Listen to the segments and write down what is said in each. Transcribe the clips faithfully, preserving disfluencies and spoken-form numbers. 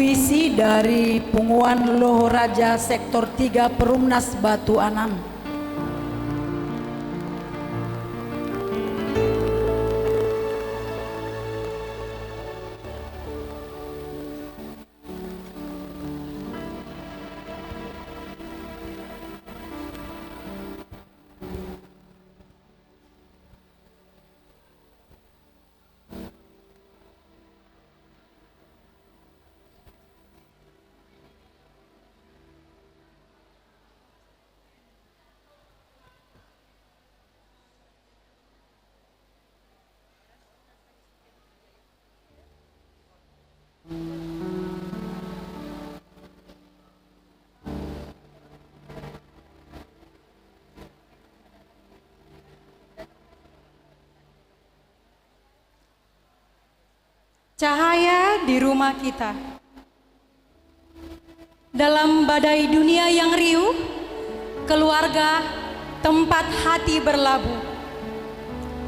Puisi dari Punguan Loho Raja Sektor tiga Perumnas Batu Anam. Cahaya di rumah kita. Dalam badai dunia yang riuh, keluarga tempat hati berlabuh.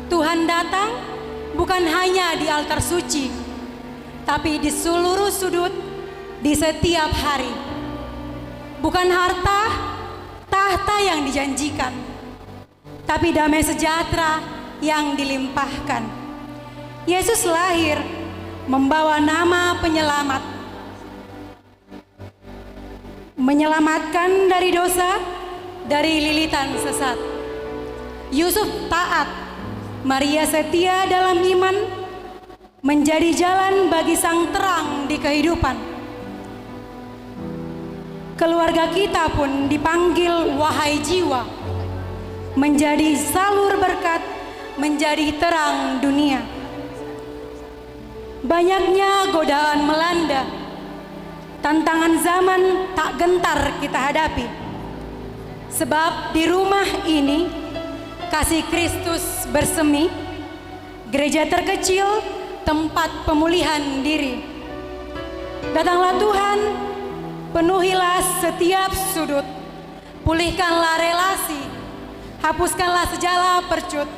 Tuhan datang bukan hanya di altar suci, tapi di seluruh sudut, di setiap hari. Bukan harta tahta yang dijanjikan, tapi damai sejahtera yang dilimpahkan. Yesus lahir membawa nama penyelamat, menyelamatkan dari dosa, dari lilitan sesat. Yusuf taat, Maria setia dalam iman, menjadi jalan bagi sang terang di kehidupan. Keluarga kita pun dipanggil, wahai jiwa, menjadi salur berkat, menjadi terang dunia. Banyaknya godaan melanda, tantangan zaman tak gentar kita hadapi. Sebab di rumah ini, kasih Kristus bersemi, gereja terkecil, tempat pemulihan diri. Datanglah Tuhan, penuhilah setiap sudut, pulihkanlah relasi, hapuskanlah segala percut.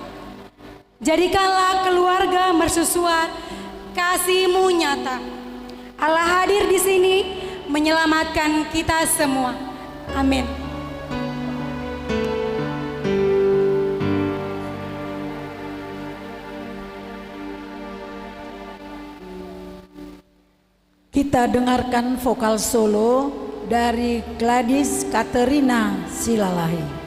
Jadikanlah keluarga mercusuar kasih-Mu nyata. Allah hadir di sini menyelamatkan kita semua. Amin. Kita dengarkan vokal solo dari Gladys Katerina Silalahi.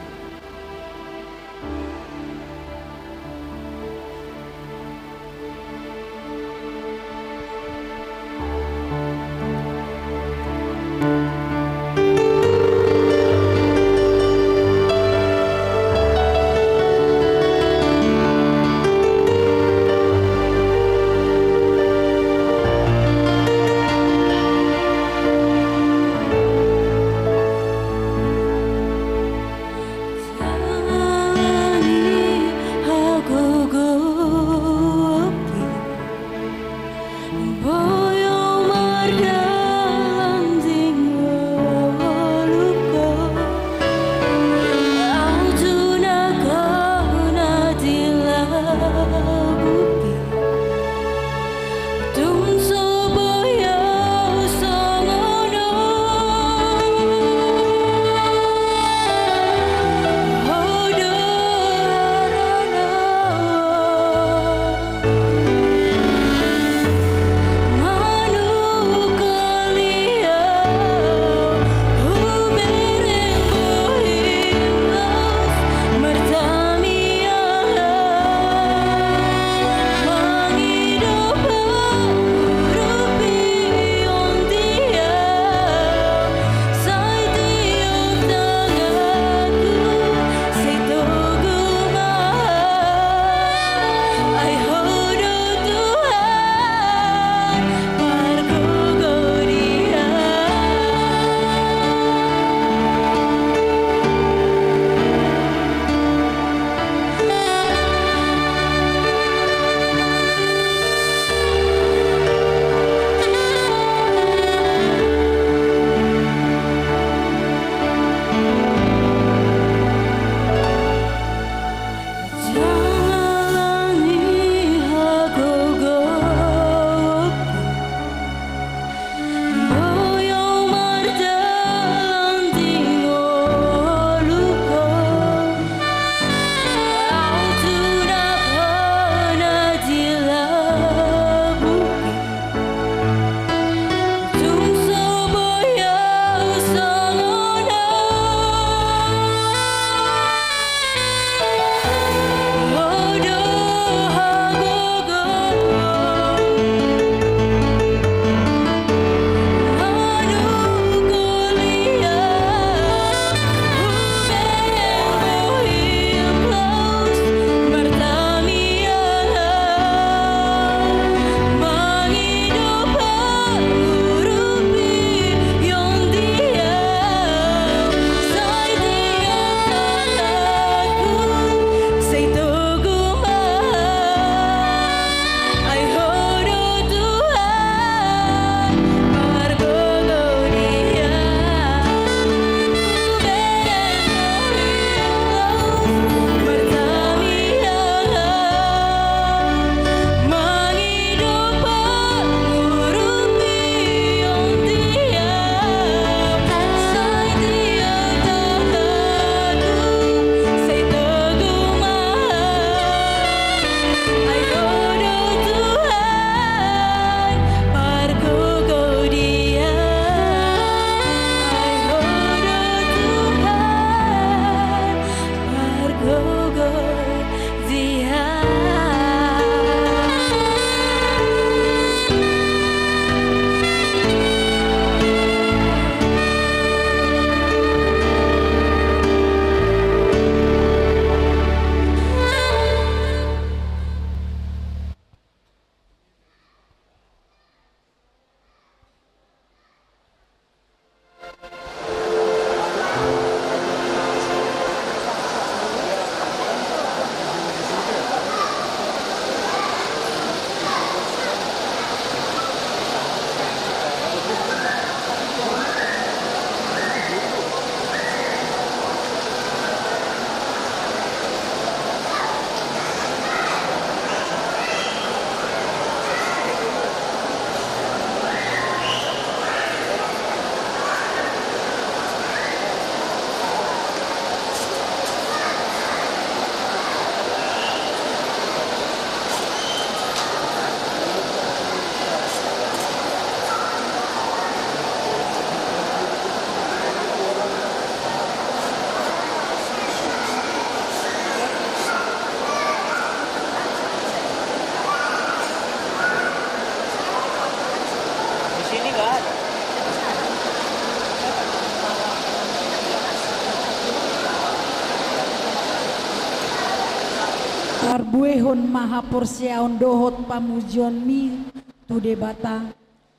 Parbuehon ma haporseaon dohot pamujionmi tu Debata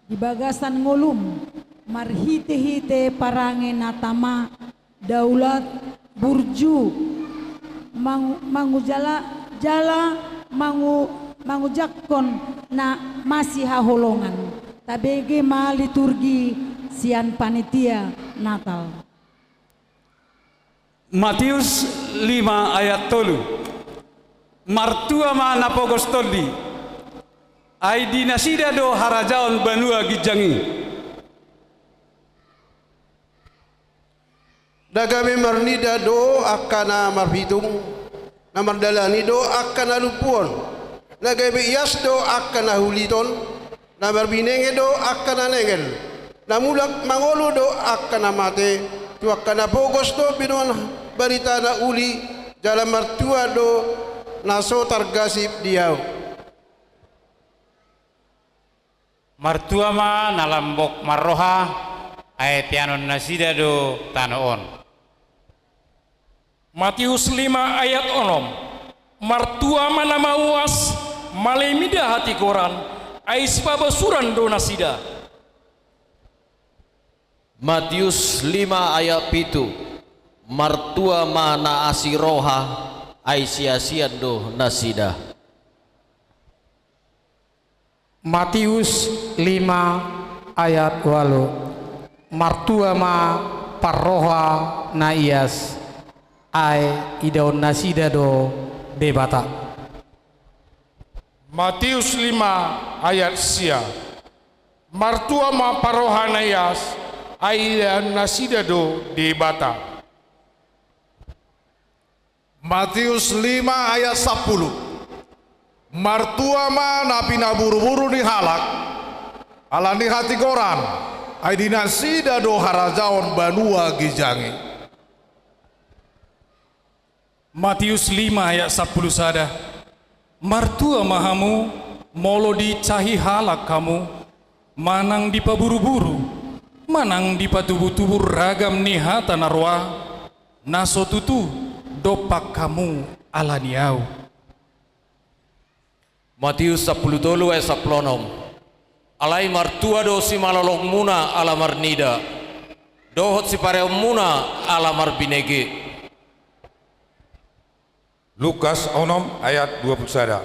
di bagasan ngolum, marhitehite parange na tama, daulat, burju, mangu-, mangujala, jala mangu-, mangujakkon na masihaholongan. Tabege ma liturgi sian panitia Natal. Matius lima ayat tolu. Martua ma na pogos tondi, ai di nasida do harajaon banua ginjang i. Na gabe marnida do angka na marpitung, na mardalani do angka na lumpuon, na gabe ias do angka na huliton, na marbinege do angka na nengel, na mulak mangolu do angka na mate, tu angka na pogos do binoan barita na uli, jala martua do na so targasip di ahu. Martua ma na lambok marroha, ai teanon nasida do tano on. Matius lima ayat onom. Martua ma na mauas, male mida hatigoran, ai sipabosuran do nasida. Matius lima ayat pitu. Martua ma na asi roha, ai siasian do nasida. Matius lima ayat ualu. Martua ma parroha na ias, ai idaon nasida do Debata. Matius lima ayat sia. Martua ma parroha na ias, ai idaon nasida do Debata. Matius lima ayat sampulu. Martua ma na pinaburuburu ni halak ala ni hatigoran, ai di nasida do harajaon banua ginjang i. Matius lima ayat sampulu sada. Martua ma hamu, molo diinsahi halak hamu, manang dipaburuburu, manang dipatubutubu ragam ni hata na roa, na so tutu dompak hamu ala ni ahu. Matius sampulu tolu ayat sampulu onom. Alai martua do simalolongmuna ala marnida, dohot sipareonmuna ala marbinege. Lukas onom ayat dua pulu sada.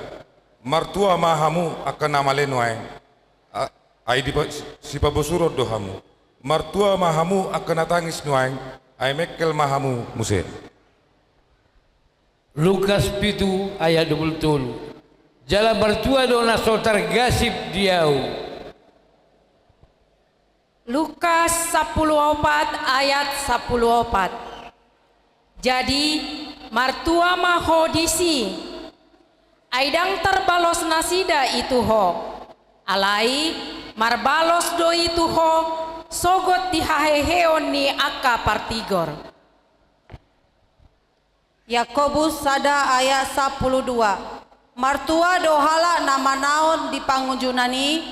Martua ma hamu angka na male nuaeng, a-, ai dipa-, sipabosuron do hamu. Martua ma hamu angka na tangis nuaeng, ai mengkel ma hamu muse. Lukas pitu ayat dua pulu tolu. Jala martua do na so targasip di ahu. Lukas sampulu opat ayat sampulu opat. Jadi, martua ma ho disi, ai ndang tarbalos nasida i tu ho, alai marbalos do i tu ho sogot di haheheon ni angka partigor. Yakobus sada ayat sampulu dua. Martua do halak na manaon di pangunjunan i,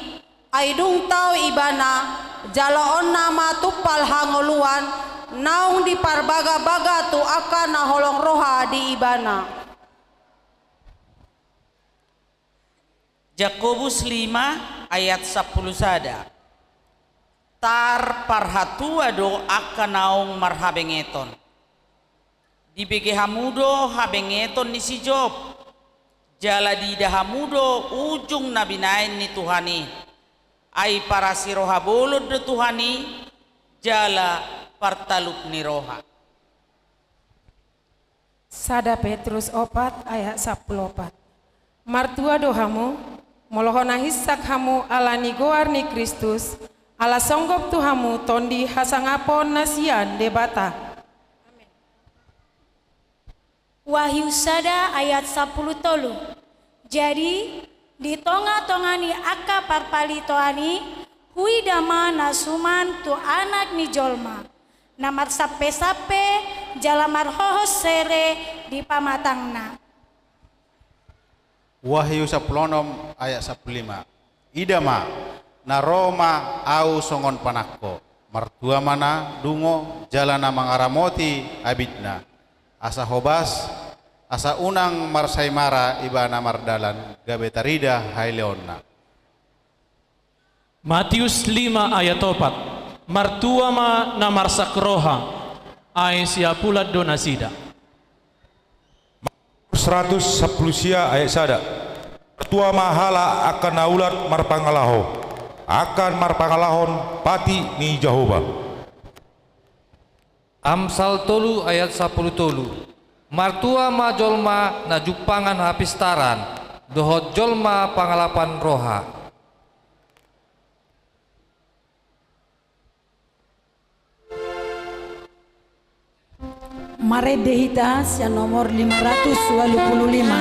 ai dung tau ibana, jaloonna ma tumpal hangoluan, naung diparbagabaga tu angka na holong roha di ibana. Jakobus lima ayat sampulu sada. Tarparhatua do angka naung marhabengeton. Dibege hamu do habengeton ni si Job, jala diida hamu do ujung na binaen ni Tuhan i. Ai parasi roha bolon do Tuhan i, jala partalup ni roha. Sada Petrus opat ayat sampulu opat. Martua do hamu, molo hona hinsak hamu ala ni goar ni Kristus, ala songgop tu hamu tondi hasangapon na sian Debata. Amen. Wahyu sada ayat sampulu tolu. Jadi, di tongatonga ni angka parpalitoan i, huida ma na suman tu Anak ni jolma, na marsampesampe jala marhohos here di pamatangna. Wahyu sampulu onom ayat sampulu lima. Ida ma, na ro ma ahu songon panangko, martua ma na dungo jala na mangaramoti abitna, asa hobas asa unang marsaimara ibana mardalan, gabe tarida haileonna. Matius lima ayat opat. Martua ma na marsak roha, ai siapulan do nasida. Seratus sampulu sia ayat sada. Martua ma halak angka na ulat marpangalaho, angka na marpangalahon pati ni Jahowa. Amsal tolu ayat sampulu tolu. Martua ma jolma na jumpangan hapistaran, dohot jolma pangalapan roha. Marende hita sian nomor lima ratus ualu pulu lima.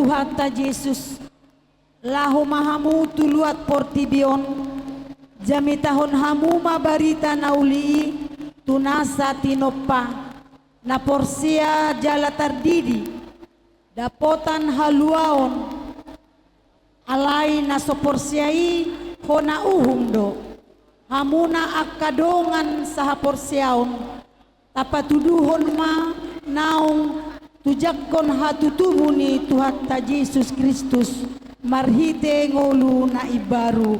Tuhanta Jesus, laho ma hamu tu luat portibi on, jamitahon hamu ma barita na uli i tu nasa tinompa, na porsea jala tardidi, dapotan haluaon. Alai na so porsea i hona uhum do. Hamuna angka dongan sahaporseaon, tapatuduhon ma naung tujangkon hatutubu ni Tuhanta Jesus Kristus marhite ngolu na imbaru.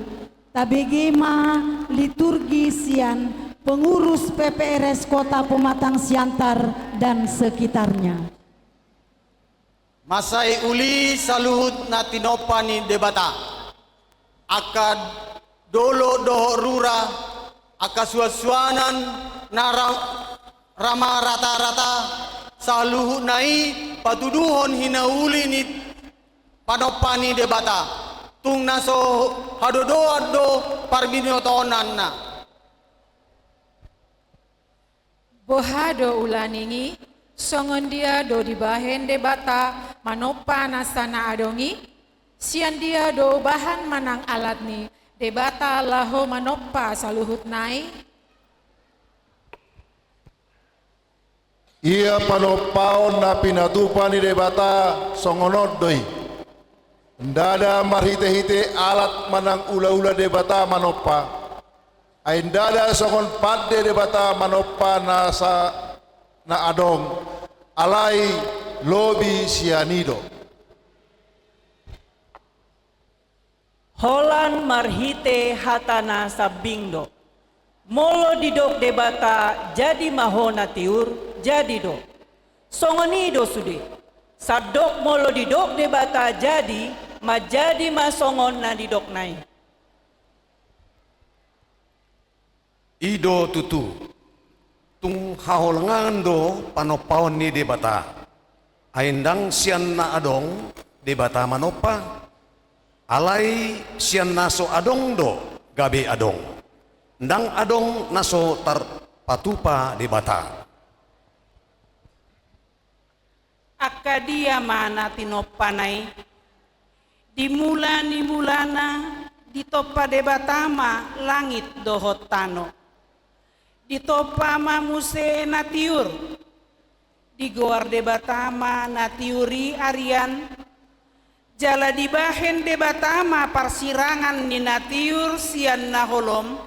Tabege ma liturgi sian pengurus P P R S Kota Pematang Siantar dan sekitarnya. Mansai uli saluhut na tinompa ni Debata, angka dolok dohot rura, angka suansuanan na ra-, ra maratarata, saluhutna i patuduhon hinauli ni panompa ni Debata, tung na so hadodoan do parbinotoanna. Boha do ulaning i? Songon dia do dibahen Debata manompa nasa na adong i? Sian dia do ubahan manang alat ni Debata laho manompa saluhutna i? Ia panompaon na pinatupa ni Debata songon on do i. Ndada marhitehite alat manang ulaula Debata manompa. Ai ndada songon pande Debata manompa nasa na adong, alai lobi sian i do. Holan marhite hata na sambing do. Molo didok Debata, jadi ma ho na tiur, jadi do. Songon i do sude. Sandok molo didok Debata jadi, manjadi ma songon na didokna i. I do tutu, tung haholngan do panompaon ni Debata. Ai ndang sian na adong Debata manompa, alai sian na so adong do gabe adong. Ndang adong na so tarpatupa Debata. Angka dia ma na tinompana i? Di mula ni mulana ditompa Debata ma langit dohot tano. Ditompa ma muse na tiur. Digoar Debata ma na tiur i arian. Jala dibahen Debata ma parsirangan ni na tiur sian na holom,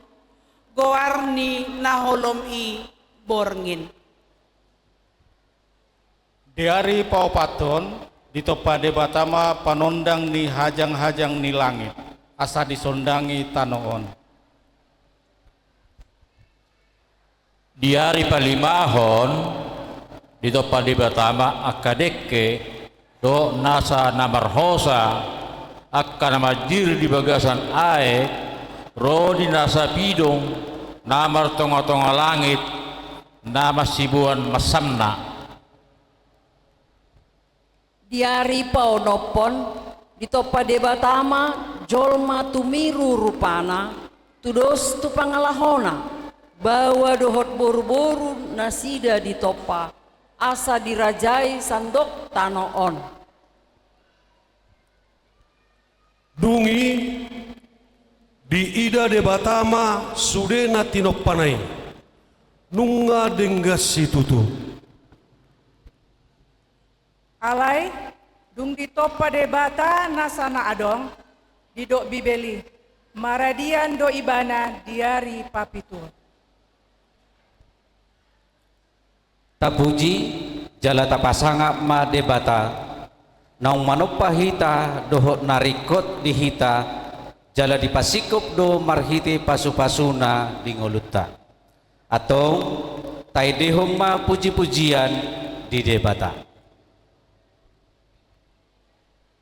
goar ni na holom i borngin. Di ari paopathon, ditompa Debata ma panondang ni hajanghajang ni langit, asa disondangi tano on. Di ari palimahon, ditompa Debata ma angka dengke, dohot nasa na marhosa, angka na manjir di bagasan aek, ro di nasa pidong, na martongatonga langit, na masiboan mansamna. Di ari paonomhon, ditompa Debata ma jolma tumiru rupana, tudos tu pangalahona, baoa dohot boruboru nasida ditompa, asa dirajai sandok tano on. Dung i diida Debata ma sude na tinompana i, nunga denggan situtu. Alai, dung ditompa Debata nasa na adong, didok Bibel i, maradian do ibana di ari papitu. Tapuji jala tapasangap ma Debata, naung manompa hita dohot na ringkot di hita, jala dipasingkop do marhite pasupasuna di ngolunta. Antong, taendehon ma pujipujian di Debata.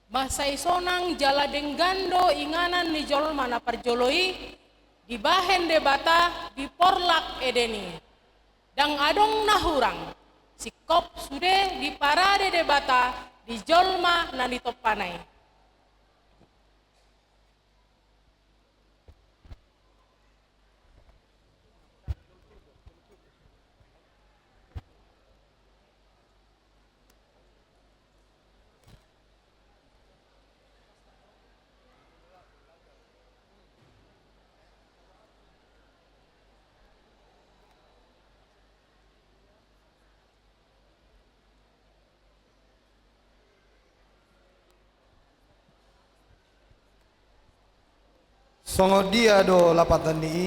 Mansai sonang jala denggan do inganan ni jolma na parjolo i, dibahen Debata di porlak Eden i. Ndang adong na hurang, singkop sude diparade Debata di jolma na nitompana i. Songon dia do lapatan ni i?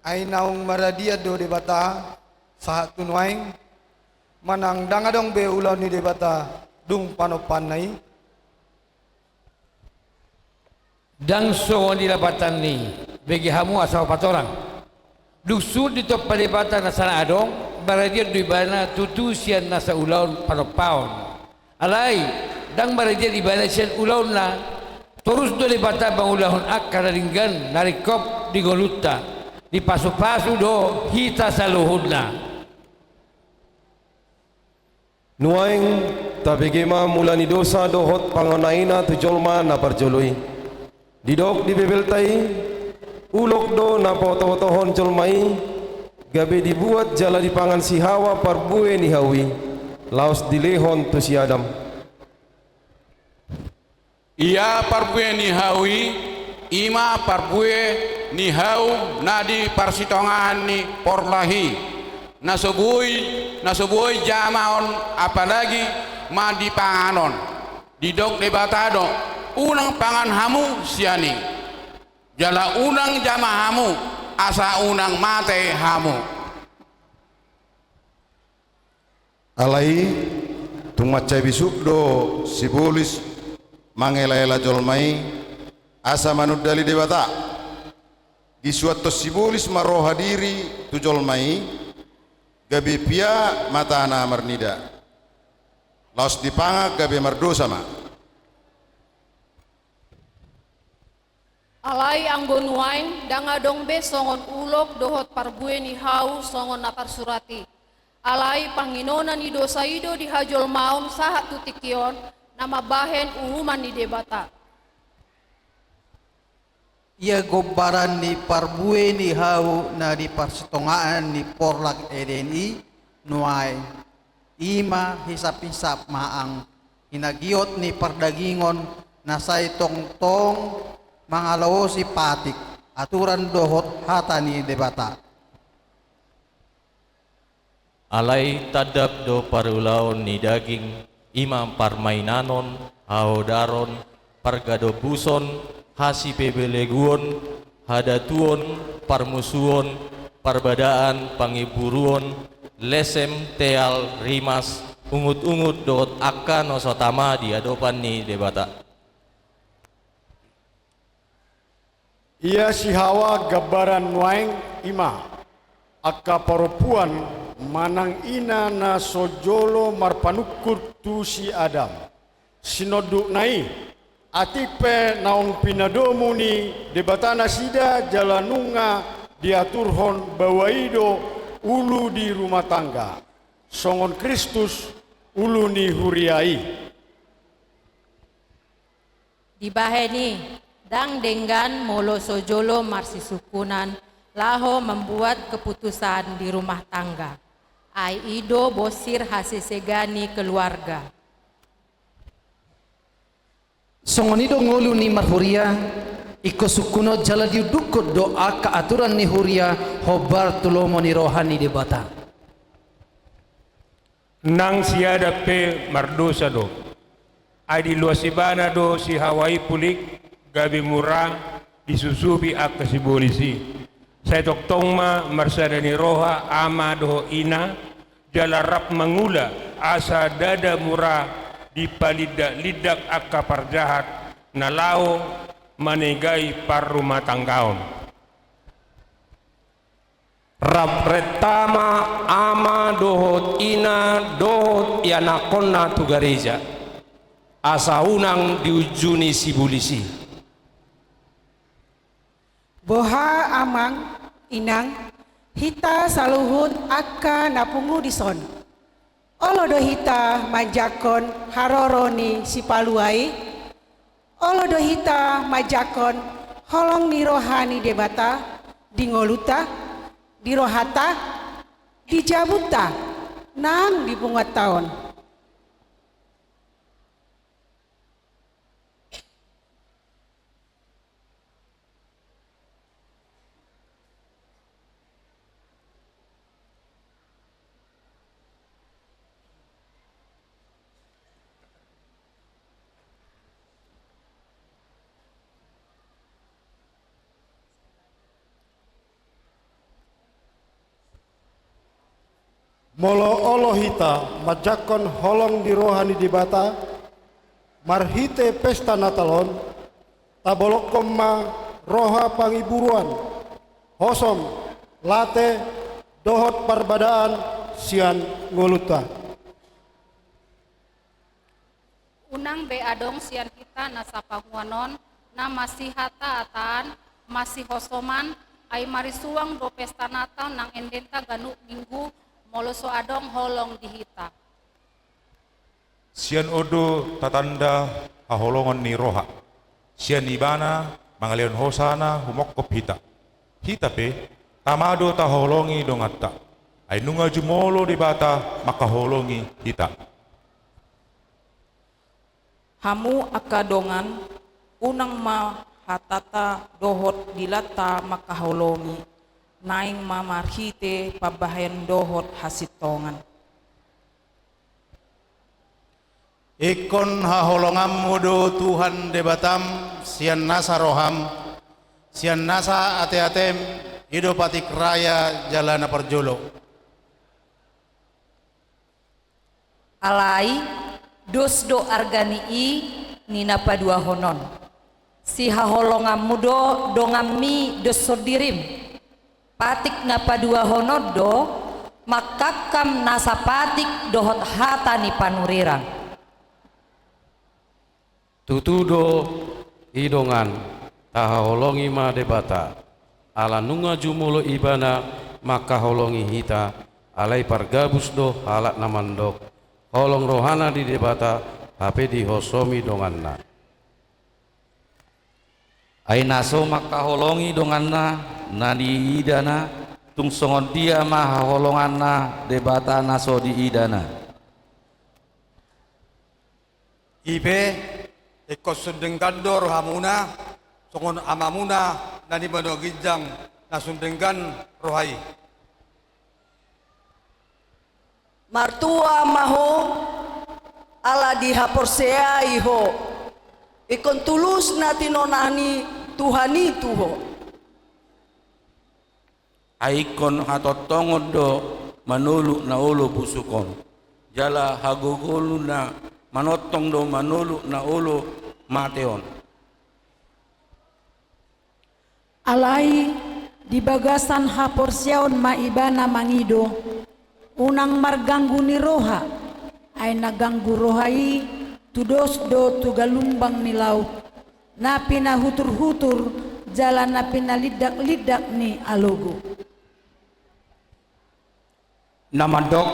Ai naung maradian do Debata sahat tu nuaeng, manang ndang adong be ulaon ni Debata dung panompaanna i? Ndang songon i lapatan ni i, bege hamu asa hupatorang. Dung suhut ditompa Debata nasa na adong, maradian do ibana tutu sian nasa ulaon panompaon. Alai, ndang maradian ibana sian ulaonna, torus do Debata mangulahon angka na denggan na ringkot di ngolunta, dipasupasu do hita saluhutna. Nuaeng, tabege ma mula ni dosa dohot pangonaina tu jolma na parjolo i. Didok di Bibelta i, ulok do na paoto-otohon jolma i, gabe dibuat jala dipangan si Hawa parbue ni hau i, laos dilehon tu si Adam. Ia parbue ni hau i, i ma parbue ni hau na di parsitongaan ni porlak i, na so boi, na so boi jama on, apalagi ma dipangan on. Didok Debata do, unang pangan hamu sian i, jala unang jama hamu, asa unang mate hamu. Alai, tung mansai bisuk do sibolis mangela-ela jolma i, asa manundali Debata. Disuathon sibolis ma roha diri tu jolma i, gabe pia matana marnida. Laos dipangak gabe mardosa ma. Alai anggo nuaeng, ndang adong be songon ulok dohot parbue ni hau songon na tarsurat i. Alai panginona ni dosa i do di hajolmaon sahat tu tingki on, na mambahen uhuman ni Debata. Ia gombaran ni parbue ni hau na di parsitongaan ni porlak Eden i nuaeng, i ma hisap-hisap maang, hinagiot ni pardagingon na sai tongtong mangalaosi patik, aturan dohot hata ni Debata. Alai tandap do parulaon ni daging, i ma parmainanon, haodaron, pargadombuson, hasipebeleguon, hadatuon, parmusuon, parbadaan, pangimburuon, lesem, teal, rimas, ungut-ungut dohot angka na so tama di adopan ni Debata. Ia si Hawa gambaran nuaeng, i ma angka parompuan manang ina na so jolo marpanungkun tu si Adam. Sinondukna i, atik pe naung pinadomu ni Debata nasida jala nunga diaturhon bahwa i do ulu di rumah tangga, songon Kristus ulu ni huria i. Dibahen i, ndang denggan molo so jolo marsisungkunan laho mambuat keputusan di rumah tangga. Ai i do bonsir hasesegan ni keluarga. Songon i do ngolu ni marhuria, ingkon sungkunon jala diundukkon do angka aturan ni huria hombar tu lomo ni roha ni Debata. Nang si Adam pe mardosa do. Ai diloas ibana do si Hawa i pulik, gabe mura, disusupi angka sibolis i. Sai tongtong ma marsada ni roha ama dohot ina, jala rap mangula asa ndada mura dipalindak-lindak angka parjahat na laho manegai parrumahtanggaon. Rap renta ma ama dohot ina dohot ianakhonna tu gareja, asa unang diunjuni sibolis i. Boha amang, inang, hita saluhut angka na pungu dison? Olo do hita manjangkon haroro ni Sipalua i? Olo do hita manjangkon holong ni roha ni Debata di ngolunta, di rohanta, di jabunta, nang di punguanta on? Molo olo hita manjangkon holong ni roha ni Debata, marhite pesta Natal on, tabolongkon ma roha pangiburuan, hosom, late, dohot parbadaan sian ngolunta. Unang be adong sian hita na sapanguan on, na masihata-hataan, masihosoman, ai marisuang do pesta Natal nang endenta ganup minggu, molo so adong holong di hita. Sian on do tatanda haholongon ni roha. Sian ibana mangalehon hosana humongkop hita. Hita pe, tama do tahaholongi donganta. Ai nunga jumolo Debata mangkaholongi hita. Hamu angka dongan, unang ma hatanta dohot dilanta mangkaholongi, naeng ma marhite pambahen dohot hasintongan. Ingkon haholonganmu do Tuhan Debatam sian nasa roham, sian nasa ateatem, i do patik raya jala na parjolo. Alai, dos do arga ni i ni na paduahon on. Sihaholonganmu do donganmi dos sondirim. Patik na paduahon on do, mangkangkam nasa patik dohot hata ni panurirang. Tutu do i dongan, tahaholongi ma Debata, ala nunga jumolo Ibana mangkaholongi hita, alai pargabus do halak na mandok, holong rohana di Debata, hape dihosomi donganna. Ai na so mangkaholongi donganna na diidana, tung songon dia ma haholonganna Debata na so diidana. I pe, ingkon sun denggan do rohamuna, songon Amamuna na di banua ginjang na sun denggan roha i. Martua ma ho, ala dihaporseai ho, ingkon tulus na tinola ni Tuhan i tu ho. Ai ingkon hatongtongon do manoluk na olo busuk on, jala hagogoluna manongtong do manoluk na olo mate on. Alai di bagasan haporseaon ma ibana mangido, unang marganggu ni roha, ai na ganggu roha i tudos do tu galumbang ni laut, na pinahuturhutur jala na pinalindaklindang ni alogo. Na mandok,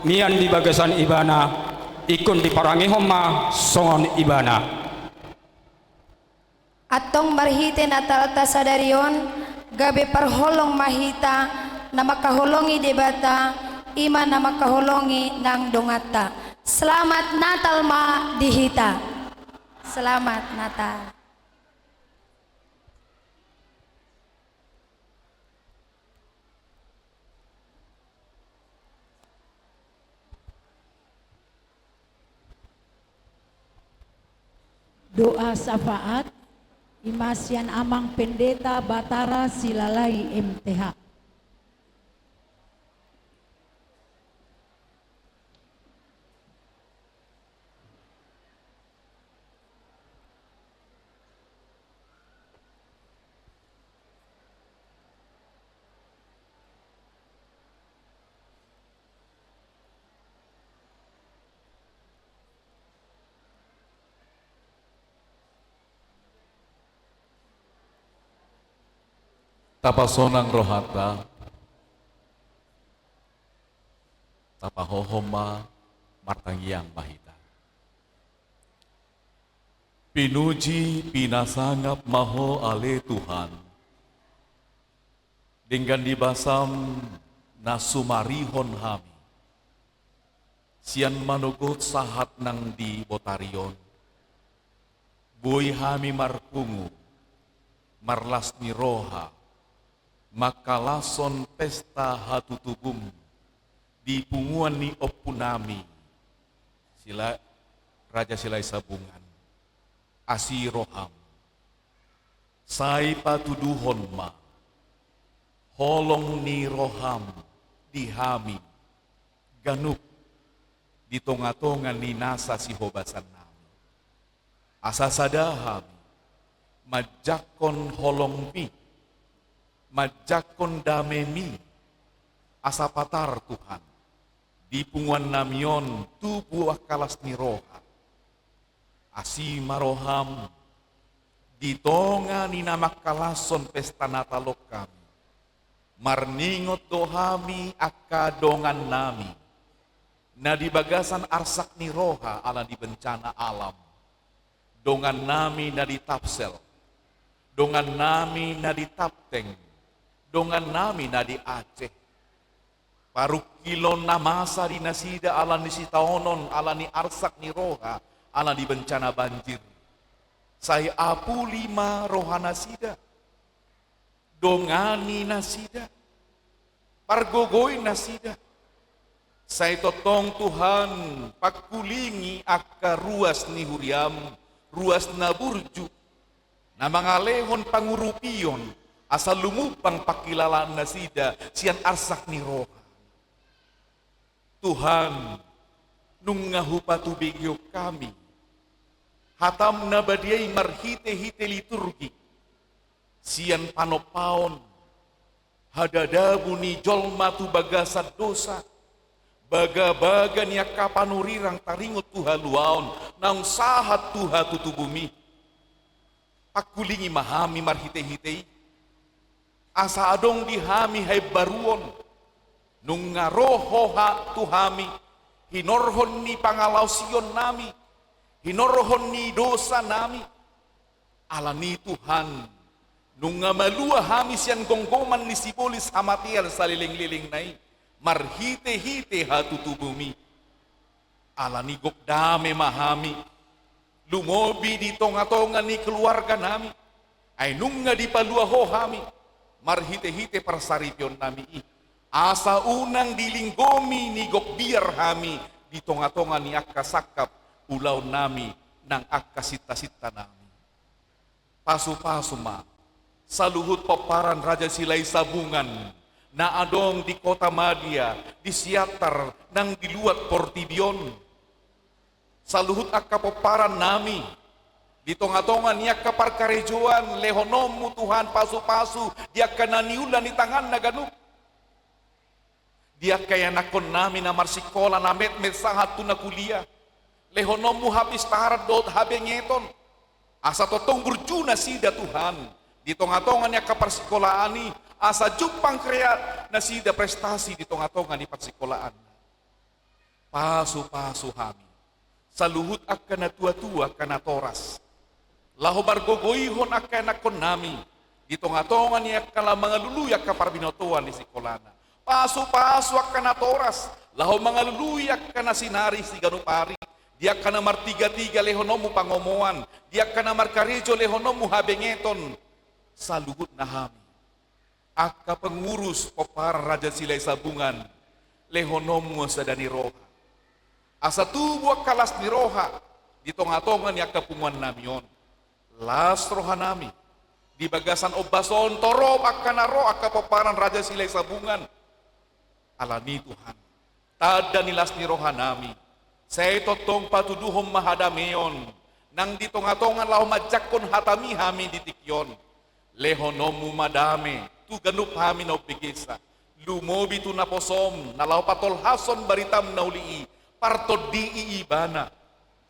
mian di bagasan ibana, ingkon diparangehon ma songon ibana. Antong marhite Natalta sadari on, gabe parholong ma hita, na mangkaholongi Debata, i ma na mangkaholongi nang donganta. Selamat Natal ma di hita. Selamat Natal. Doa syafaat, i ma sian Amang Pendeta Batara Silalai M T H. Tapasonang rohanta, tapahohom ma, martangiang ma hita. Pinuji, pinasangap ma Ho ale Tuhan, denggan ni basam na sumarihon hami. Sian manogot sahat nang di botari on, boi hami marpungu, marlas ni roha, mangkalashon pesta hatutubum di punguan ni ompunami, Sila-, Raja Silahi Sabungan, asi roham. Sai patuduhon ma holong ni roham di hami, ganup di tonga-tonga ni nasa sihobasan nami. Asa sada hami manjangkon holong-Mi, manjangkon dame-Mi, asa patar Tuhan, di punguan nami on tubu angka las ni roha. Asi ma roham di tonga ni na mangkalashon pesta Natal on hami. Marningot do hami angka dongan nami na di bagasan arsak ni roha ala ni bencana alam. Dongan nami na di Tapsel, dongan nami na di Tapteng, dongan nami na di Aceh. Parungkilon na masa di nasida ala ni sitaonon, ala ni arsak ni roha, ala ni bencana banjir. Sai apuli ma roha nasida, dongani nasida, pargogoi nasida. Sai tongtong Tuhan, pangkulingi angka ruas ni huria-M, ruas na burju, na mangalehon pangurupion, asa lumubang pangkilalaan nasida sian arsak ni roha. Tuhan, nunga hupatubegehon hami hata-M na badia i marhite-hite liturgi, sian panompaon hadadabu ni jolma tu bagasan dosa, bagabaga ni angka panurirang taringot tu haluaon naung sahat tu hatutubu-Mi. Pangkulingi ma hami marhite-hite i, asa adong di hami haimbaruon, nunga ro Ho ha-, tu hami, hinorhon ni pangalaosion nami, hinorhon ni dosa nami. Ala ni i Tuhan, nunga malua hami sian gomgoman ni sibolis hamatean saleleng-lelengna i, marhite-hite hatutubu-Mi. Ala ni i gok dame ma hami, lumobi di tonga-tonga ni keluarga nami, ai nunga dipalua Ho hami, marhite-hite parsaripeon nami i, asa unang dilinggomi ni gok biar hami di tonga-tonga ni angka sangkap ulaon nami nang angka sinta-sinta nami. Pasu-pasu ma saluhut pomparan Raja Silahisabungan na adong di Kotamadya, di Siantar, nang di luat portibi on. Saluhut angka pomparan nami di tonga-tonga ni angka parkarejoan, lehononmu Tuhan pasu-pasu di angka na niula ni tanganna ganup. Di angka ianakhon nami na marsikola, na metmet sahat tu na kuliah, lehononmu hapistaran dohot habengeton, asa tongtong burju nasida Tuhan di tonga-tonga ni angka parsikolaan i, asa jumpang krea nasida prestasi di tonga-tonga ni parsikolaan. Pasu-pasu hami saluhut angka na tua-tua, angka natoras, laho margogoihon angka ianakhon nami di tonga-tonga ni angka na mangalului angka parbinotoan ni sikolana. Pasu-pasu angka natoras laho mangalului angka na sinari siganup ari, di angka na martiga-tiga lehononmu pangomoan, di angka na markarejo lehononmu habengeton. Saluhutna hami angka pengurus pomparan Raja Silahisabungan, lehononmu sada ni roha, asa tubu angka las ni roha di tonga-tonga ni angka punguan nami on. Las roha nami di bagasan ombas on, torop angka na ro angka pomparan Raja Silahisabungan. Ala ni i Tuhan, tanda ni las ni roha nami, sai tongtong patuduhon ma hadameon nang di tonga-tonga laho manjangkon hata-Mi hami di tingki on. Lehononmu ma dame tu ganup hami na umbegesa, lumobi tu naposom na laho patolhashon baritam na uli i, partondii ibana,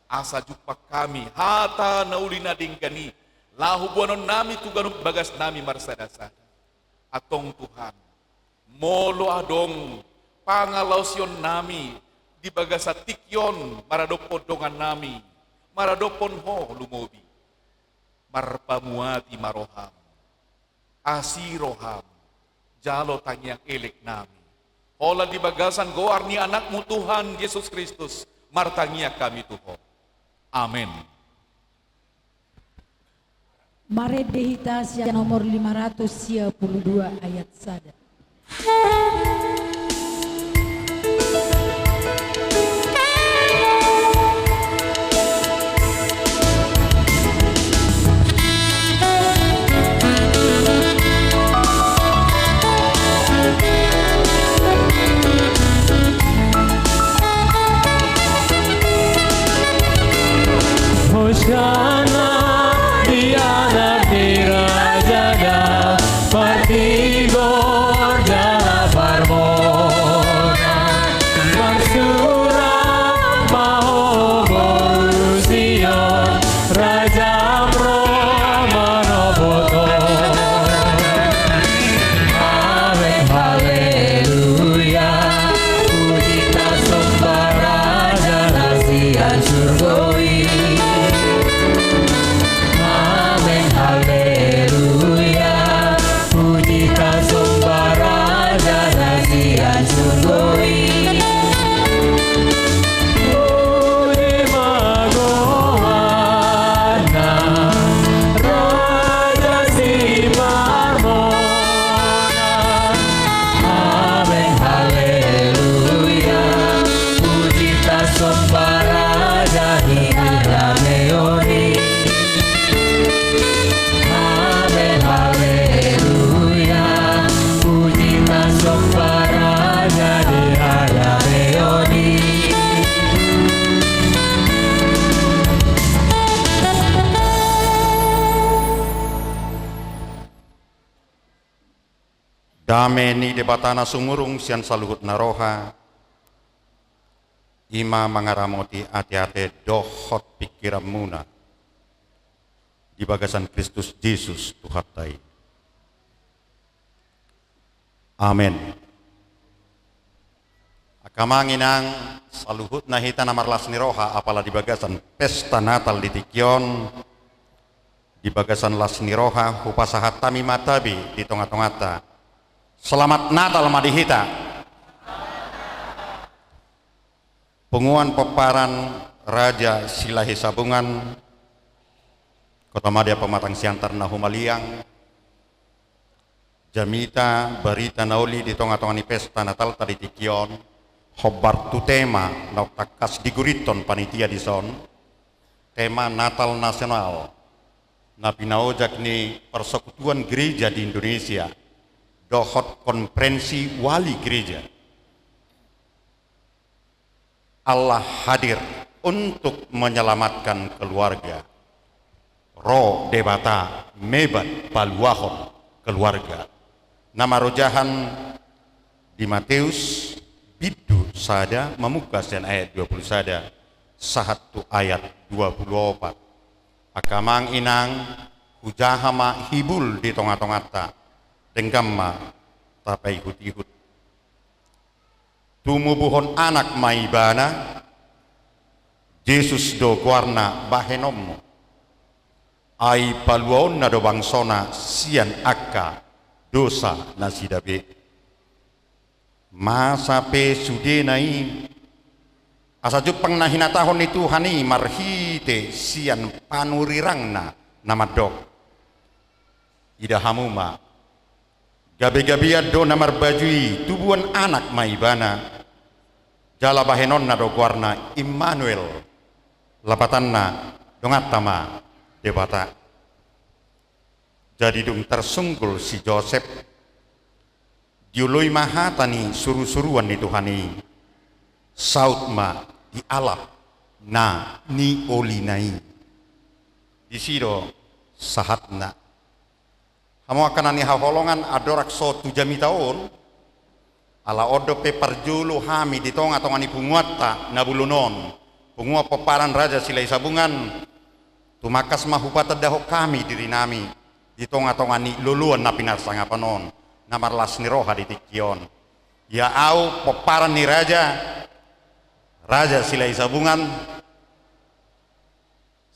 asa jumpang hami hata na uli na denggan i laho boanon nami tu ganup bagas nami marsada-sada. Antong Tuhan, molo adong pangalaosion nami di bagasan tingki on maradophon dongan nami, maradophon Ho lumobi, marpamuati ma roham, asi roham, jalo tangiang elek nami. Holan di bagasan goar ni Anakmu Tuhan Jesus Kristus, martangiang hami tu Ho. Amen. Marende hita sian nomor lima ratus sia puluh dua ayat sada. Hosana di anak ni raja na martigor jala parmonas. Marsurak ma ho boru Sion, Rajam ro manopothon. Amen, haleluya. Puji tasomba Raja na sian surgo i. Amen, haleluya. Puji tasomba Raja na sian surgo i. Puji ma goarna, Raja siparmonas. Amen, haleluya. Puji tasomba Raja di harameon i. Amen, haleluya. Puji tasomba Raja di harameon i. Dame ni Debata na sumurung sian saluhut na roha, i ma mangaramoti ateate dohot pingkiranmuna di bagasan Kristus Jesus Tuhanta i. Amen. Angka amang inang, saluhutna hita na marlas ni roha, apala di bagasan pesta Natal di tingki on, di bagasan las ni roha, hupasahat hami ma tabe di tonga-tonganta. Selamat Natal ma di hita. Punguan pomparan Raja Silahi Sabungan, Kotamadya Pematang Siantar na humaliang, jamita barita na uli di tonga-tonga ni pesta Natalta di tingki on, hombar tu tema naung tangkas digurithon panitia dison, tema Natal Nasional, na pinaojak ni Persekutuan Gereja di Indonesia, dohot Konferensi Wali Gereja. Allah hadir untuk menyelamatkan keluarga. Ro Debata mebat paluahon keluarga. Na marojahan di Mateus bindu sada mamungka sian ayat dua pulu sada sahat tu ayat dua pulu opat. Angka amang inang, hujaha ma hibul di tonga-tonganta. Denggan ma tapaihut-ihut. Tumubuhon anak ma ibana, Jesus do goarna bahenonmu. Ai paluaonna do bangsona sian angka dosa nasida be. Masa pe sudena i, asa jumpang na hinatahon ni Tuhan i marhite sian panurirangna na mandok. Ida hamu ma, gabe-gabean do na marbaju i, tubuan anak ma ibana, jala bahenonna do goarna Immanuel, lapatanna donganta ma Debata. Jadi dung tarsunggul si Josep, dioloi ma hata ni suru-suruan ni Tuhan i, saut ma dialap na niolina i. Disi do sahatna. Hamu angka na nihaholongan, andorang so tu jamita on, ala on dope parjolo hami di tonga-tonga ni punguanta na bolon on, punguan pomparan Raja Silahi Sabungan, tumangkas ma hupatandahon hami dirinami di tonga-tonga ni loloan na pinarsangapan on, na marlas ni roha di tingki on. Ia ahu pomparan ni Raja, Raja Silahi Sabungan,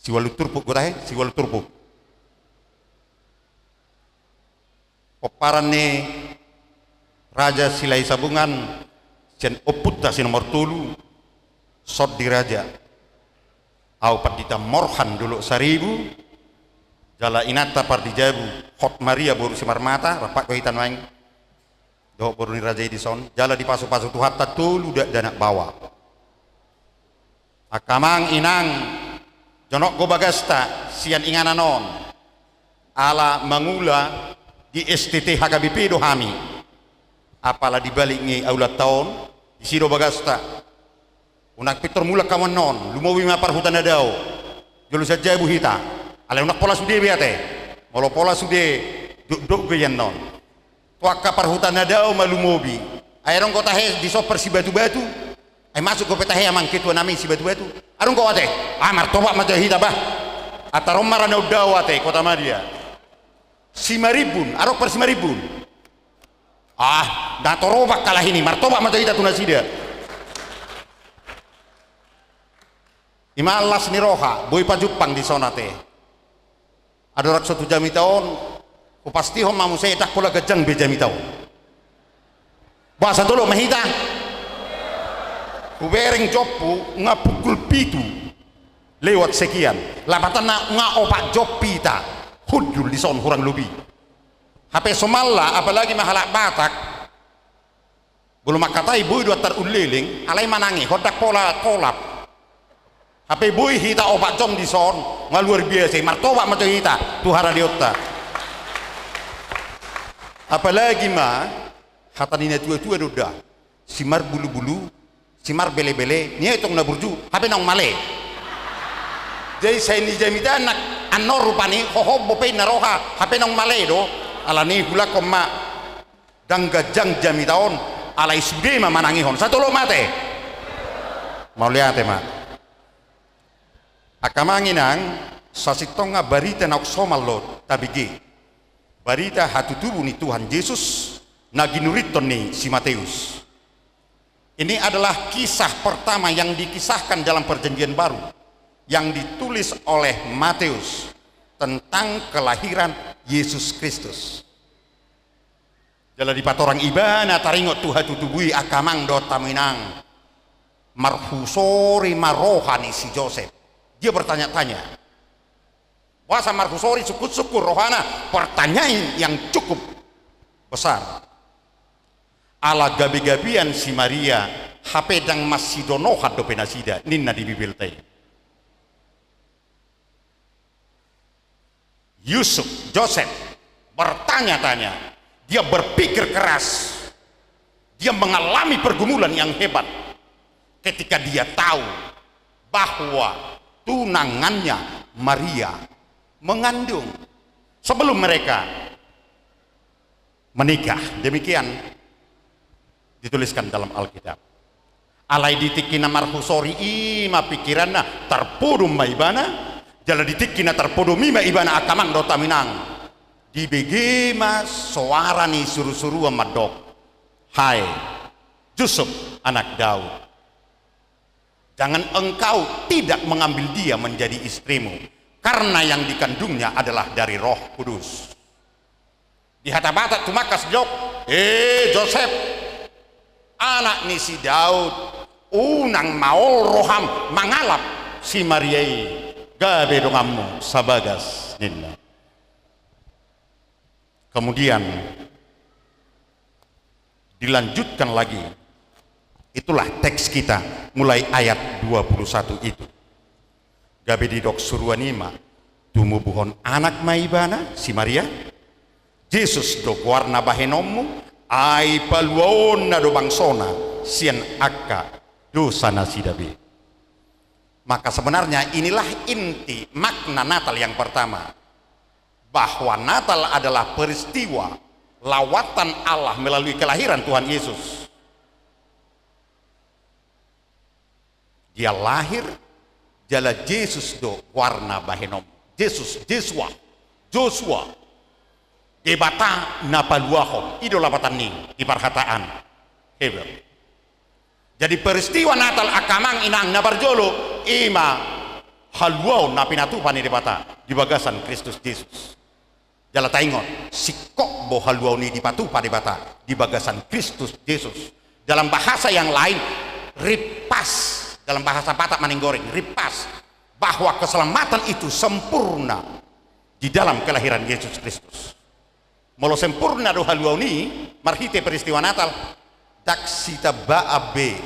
Siualu Turpuk, gota he, Siualu Turpuk. Pomparan ni Raja Silahi Sabungan, sian ompunta si nomor tolu, Sondi Raja. Ahu Pandita Morhan Dolok Saribu, jala inanta Pardijabu, Hot Maria boru Simarmata, rap do hita nuaeng. Dohot boru ni raja i dison, jala dipasu-pasu Tuhanta tolu dakdanak baoa. Angka amang inang, jonok do bagasta sian inganan on. Ala mangula di S T T H K B P do hami. Apala di balik ni aulanta on, disi do bagasta. Unang pintor mulak hamu annon, lumobi ma parhuta na dao. Jolo sian jabu hita. Alai unang pola sude be ate. Molo pola sude, dokdok be iannon. Tu angka parhuta na dao ma lumobi. Ai adong do tahe dison parsibatubatu. Ai masuk do pe tahe amang ketua nami sibatubatu. Adong do ate. Ah, martopak ma jo hita bah. Antar on ma ra na undao ate, kota madya. Simarimbun, adong parsimarimbun. Ah, na torobak halak i, martopak ma jo hita tu nasida. Ima las ni roha, boi pajumpang dison ate. Andorang so tu jamita on, hupastihon ma muse ndang pola ganjang be jamita on. Boasa tolop ma hita? Hubereng jompu nga pukul pitu lewat sekian. Lapatanna nga opat jom hita hundul dison hurang lobi. Hape somalna, apalagi ma halak Batak. Molo mangkatai boi do antar umleleng, alai manangihon ndang pola tolap. Hape boi hita opat jom dison, nga luar biasa i, martopak ma jo hita tu haradeonta. Apalagi ma, hata ni natuatua do da, simarbulubulu, simarbelebele, nian tong na burju, hape naung male. Jadi sai ni jamita na annon rupani, hohom bope na roha, hape naung male do, alani i hulangkon ma. Ndang ganjang jamita on, alai sude ma manangihon. Sai tolop ma ate. Mauliate ma. Angka amang inang, sasintongna barita naung somal do tabege. Barita hatutubu ni Tuhan Jesus, na ginurithon ni si Mateus. Ini adalah kisah pertama yang dikisahkan dalam Perjanjian Baru, yang ditulis oleh Matius tentang kelahiran Yesus Kristus. Jala dipatorang ibana taringot tu hatutubu i, angka amang dohot hamu inang. Marhusori ma roha ni si Josep. Dia bertanya-tanya. Boasa marhusori, sungkun-sungkun rohana, pertanyaan yang cukup besar. Ala gabe-gabean si Maria, hape ndang masidonohan dope nasida, ninna di Bibelta i. Yusuf, Josep, bertanya-tanya, dia berpikir keras, dia mengalami pergumulan yang hebat ketika dia tahu bahwa tunangannya Maria mengandung. Sebelum mereka menikah. Demikian dituliskan dalam Alkitab. Alai di tingki na marhusori i ma pikiranna, tarpodom ma ibana, jala di tingki na tarpodom i ma ibana, angka amang dohot hamu inang. Dibege ma soara ni surusuruan mandok, "Hai Yusuf, anak Daud, jangan engkau tidak mengambil dia menjadi istrimu, karena yang dikandungnya adalah dari Roh Kudus." Di hata Batak tumangkas didok, "Eh, Josep, anak ni si Daud, unang maol roham mangalap si Maria i, gabe donganmu sabagas," ninna. Kemudian dilanjutkan lagi. Itulah teks kita mulai ayat dua puluh satu itu. Gabe didok suruan i ma, tumubuhon anak ma ibana, si Maria. Jesus do goarna bahenonmu, ai paluaonna do bangsona sian angka dosa nasida be. Maka sebenarnya inilah inti makna Natal yang pertama. Bahwa Natal adalah peristiwa lawatan Allah melalui kelahiran Tuhan Yesus. Dia lahir, jala Jesus do goarna bahenon. Jesus, Jesua, Josua. Debata na paluahon. I do lapatan ni di parhataan Heber. Jadi peristiwa Natal, angka amang inang, na parjolo, i ma haluaon na pinatupa ni Debata di bagasan Kristus Jesus. Jala taingot, singkop do haluaon i dipatupa Debata di bagasan Kristus Jesus. Dalam bahasa yang lain, ripas. Dalam bahasa Batak Maninggoring, ripas. Bahwa keselamatan itu sempurna di dalam kelahiran Yesus Kristus. Molo sempurna do haluaon i, marhite peristiwa Natal, ndang sitambaan be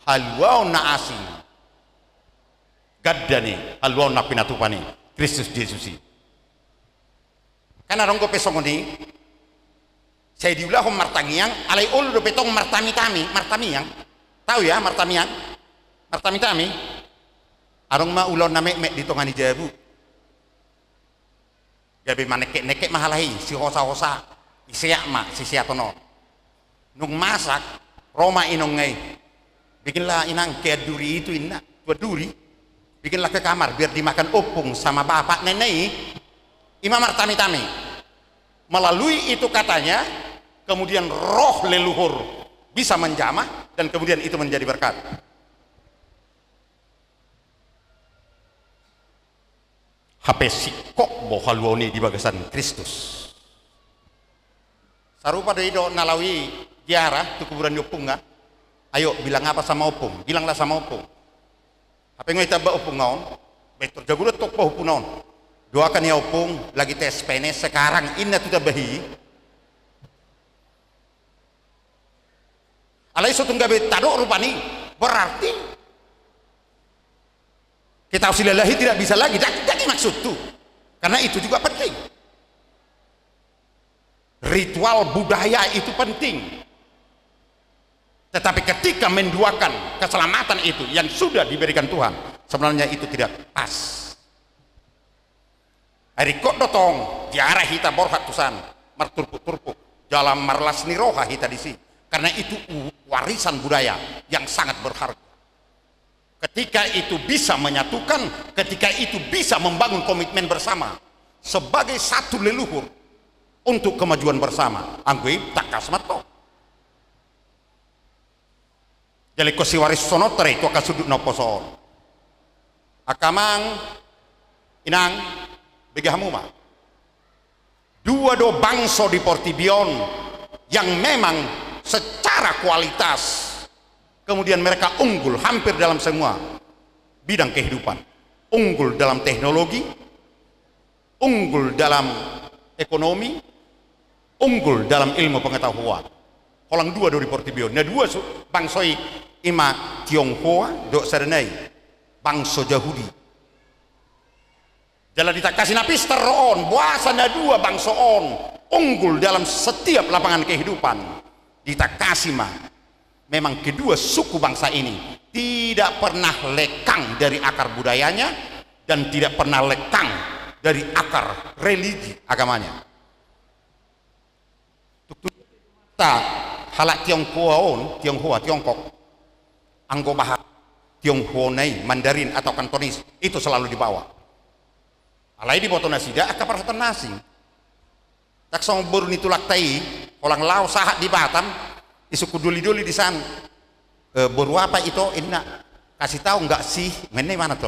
haluaon na asing ganda ni haluaon na pinatupa ni Kristus Jesus i. Kan adong dope songon i, sai diulahon martangiang, alai olo dope tong martami-tami, martamiang. Tau ya, martamiang? Martami-tami. Adong ma ulaon na metmet di tonga ni jabu. Gabe manekek-nekek ma halak i, sihosa-hosa, iseat ma siseaton on. Nung masak, ro ma inongna i. "Bikinlah, Inang, ke anduri itu," inna, "tu anduri. Bikinlah ke kamar, biar dimakan Ompung sama Bapak," ninna i. I ma martami-tami. Melalui itu katanya, kemudian roh leluhur bisa menjamah, dan kemudian itu menjadi berkat. Hape singkop do haluaon i di bagasan Kristus. Sarupa do i dohot na laho i ziarah tu kuburan ni ompungna. "Ayo, bilang apa sama Ompung? Bilanglah sama Ompung." Hape nunga ditamba ompungna on, "Baen tor jago do antong pahompuna on. Doakan ya Ompung, lagi tes P N S sekarang," inna tu tamba i. Alai so tung gabe tadok rupani, berarti kita silalahi tidak bisa lagi. Dang, dang i maksudhu. Karena itu juga penting. Ritual budaya itu penting. Tetapi ketika menduakan keselamatan itu yang sudah diberikan Tuhan, sebenarnya itu tidak pas. Ai ringkot do tong, ziarah hita borhat tusan, marturpuk-turpuk, jala marlas ni roha hita disi. Karena itu u-, warisan budaya yang sangat berharga. Ketika itu bisa menyatukan, ketika itu bisa membangun komitmen bersama sebagai satu leluhur untuk kemajuan bersama, anggo i tangkas ma tong. Jala ingkon siwarisononta do i tu angka sundut na umposo on. Angka amang, inang, bege hamu ma. Dua do bangso di portibi on yang memang secara kualitas kemudian mereka unggul hampir dalam semua bidang kehidupan. Unggul dalam teknologi, unggul dalam ekonomi, unggul dalam ilmu pengetahuan. Holan dua do di portibi on. Na dua su-, bangso i, i ma Tionghoa dohot sada nai, bangso Jahudi. Jala ditangkasi na pistar do on, boasa na dua bangso on unggul dalam setiap lapangan kehidupan. Ditangkasi ma, memang kedua suku bangsa ini tidak pernah lekang dari akar budayanya dan tidak pernah lekang dari akar religi agamanya. Tuktuk ta halak Tionghoa on, Tionghoa, Tiongkok. Anggo bahasa Tionghoa na i, Mandarin atau Kantonis, itu selalu dibawa. Alai diboto nasida angka parhata na asing. Ndang songon boru ni tulangta i, holan laho sahat di Batam, isungkun doli-doli di san. "E, boru apa ito?" inna. "Kasih tahu nggak sih?" ninna ibana to.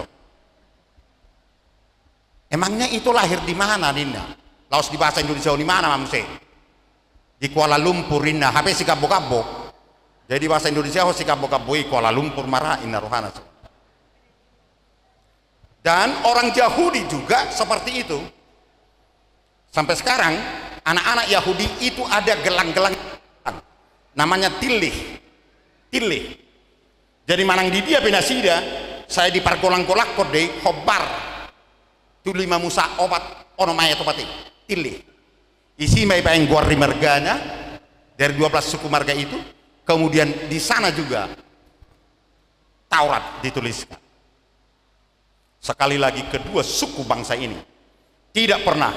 "Emangnya itu lahir di mana?" ninna. Laos di bahasa Indonesia, "Di mana ma muse?" "Di Kuala Lumpur," inna. Hape sigambok-gambok. Jadi bahasa Indonesia ho sigambok-gambok i, Kuala Lumpur ma ra, inna rohana. Dan orang Yahudi juga seperti itu. Sampai sekarang, anak-anak Yahudi itu ada gelang-gelang, namanya tillih. Tillih. Jadi manang di dia pe nasida, sai dipargolanggolanghon do i, hombar tu lima musa opat, onom ayat opat i. Tillih. Isi ma ibaen goar ni margana, dari dua belas suku marga itu, kemudian di sana juga Taurat dituliskan. Sekali lagi, kedua suku bangsa ini tidak pernah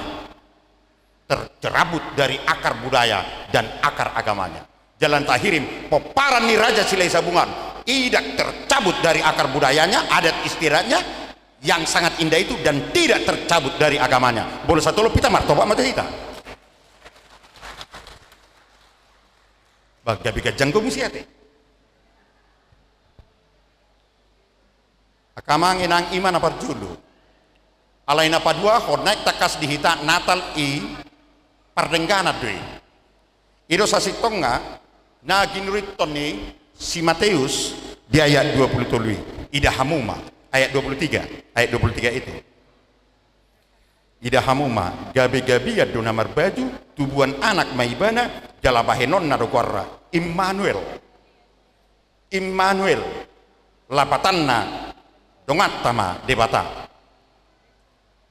tercerabut dari akar budaya dan akar agamanya. Jala tahirim, pomparan ni Raja Silahisabungan, i ndang tercabut dari akar budayanya, adat istiadatnya yang sangat indah itu, dan tidak tercabut dari agamanya. Molo satolop hita martopak ma tu hita. Bah, gabe ganjang do muse ate. Angka amang inang, i ma na parjolo. Alai na paduahon, naeng tangkas di hita, Natal i pardengganan do i. I do sasintongna na ginurithon ni si Mateus di ayat dua puluh tolu i. Ida hamu ma, ayat dua puluh tiga, ayat dua puluh tiga itu. Ida hamu ma, gabe-gabean do na marbaju, tubuan anak ma ibana, jala bahenonna do goarna Immanuel. Immanuel, lapatanna, donganta ma Debata.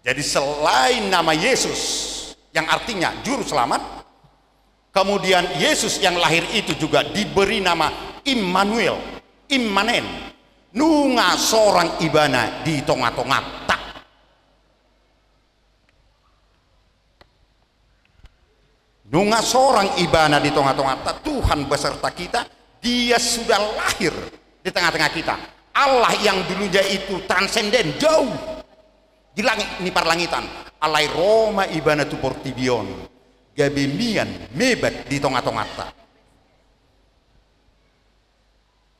Jadi selain nama Yesus yang artinya juru selamat, kemudian Yesus yang lahir itu juga diberi nama Immanuel, Immanen. Nunga sorang Ibana di tonga-tonganta. Nunga sorang Ibana di tonga-tonganta, Tuhan beserta kita, Dia sudah lahir di tengah-tengah kita. Allah yang dulunya itu transenden, jauh di langit ni parlangitan, alai ro ma Ibana tu portibi on, gabe mian mebat di tonga-tonganta.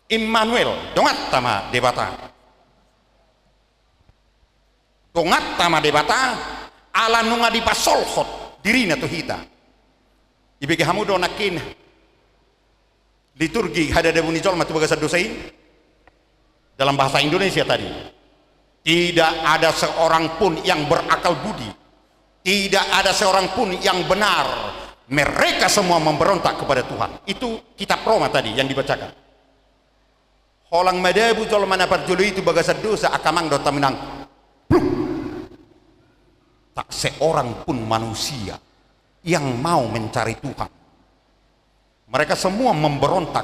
Immanuel, donganta ma Debata. Donganta ma Debata, ala nunga dipasolhot diriNa tu hita. Dibege hamu do nangkin liturgi hadadabu ni jolma tu bagasan dosa i? Dalam bahasa Indonesia tadi, tidak ada seorang pun yang berakal budi, tidak ada seorang pun yang benar. Mereka semua memberontak kepada Tuhan. Itu kitab Roma tadi yang dibacakan. Holan madabu jolma na parjolo i tu bagasan dosa, angka amang dohot hamu inang. Pluk. Tak seorang pun manusia yang mau mencari Tuhan. Mereka semua memberontak,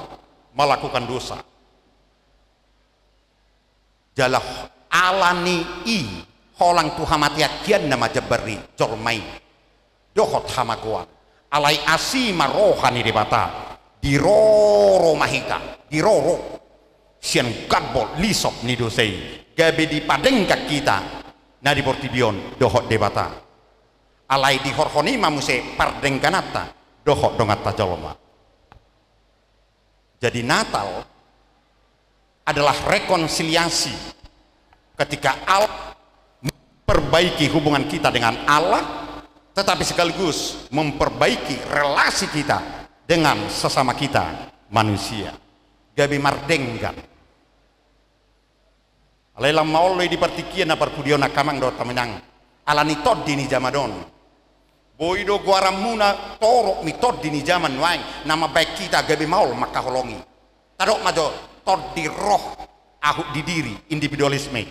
melakukan dosa. Jala ala ni i, holan tu hamatean hian nama jambar i jolma i dohot hamagoan. Alai asi ma roha ni Debata, diroro ma hita, diroro sian gambol lisop ni dosa i, gabe dipadenggan hita na di portibi on dohot Debata. Alai dihorhon i ma muse pardenggananta dohot donganta jolma. Jadi Natal adalah rekonsiliasi ketika Allah memperbaiki hubungan kita dengan Allah, tetapi sekaligus memperbaiki relasi kita dengan sesama kita manusia. Gabe mardenggan. Alai lam maol do i di partingkian na parpudi on angka amang dohot hamu inang, ala ni tondi ni jaman on. Boi do goaranmuna torop ni tondi ni jaman nuaeng na mambahen hita gabe maol mangkaholongi. Tadok ma jo, tondi roh, ahu di diri, individualisme.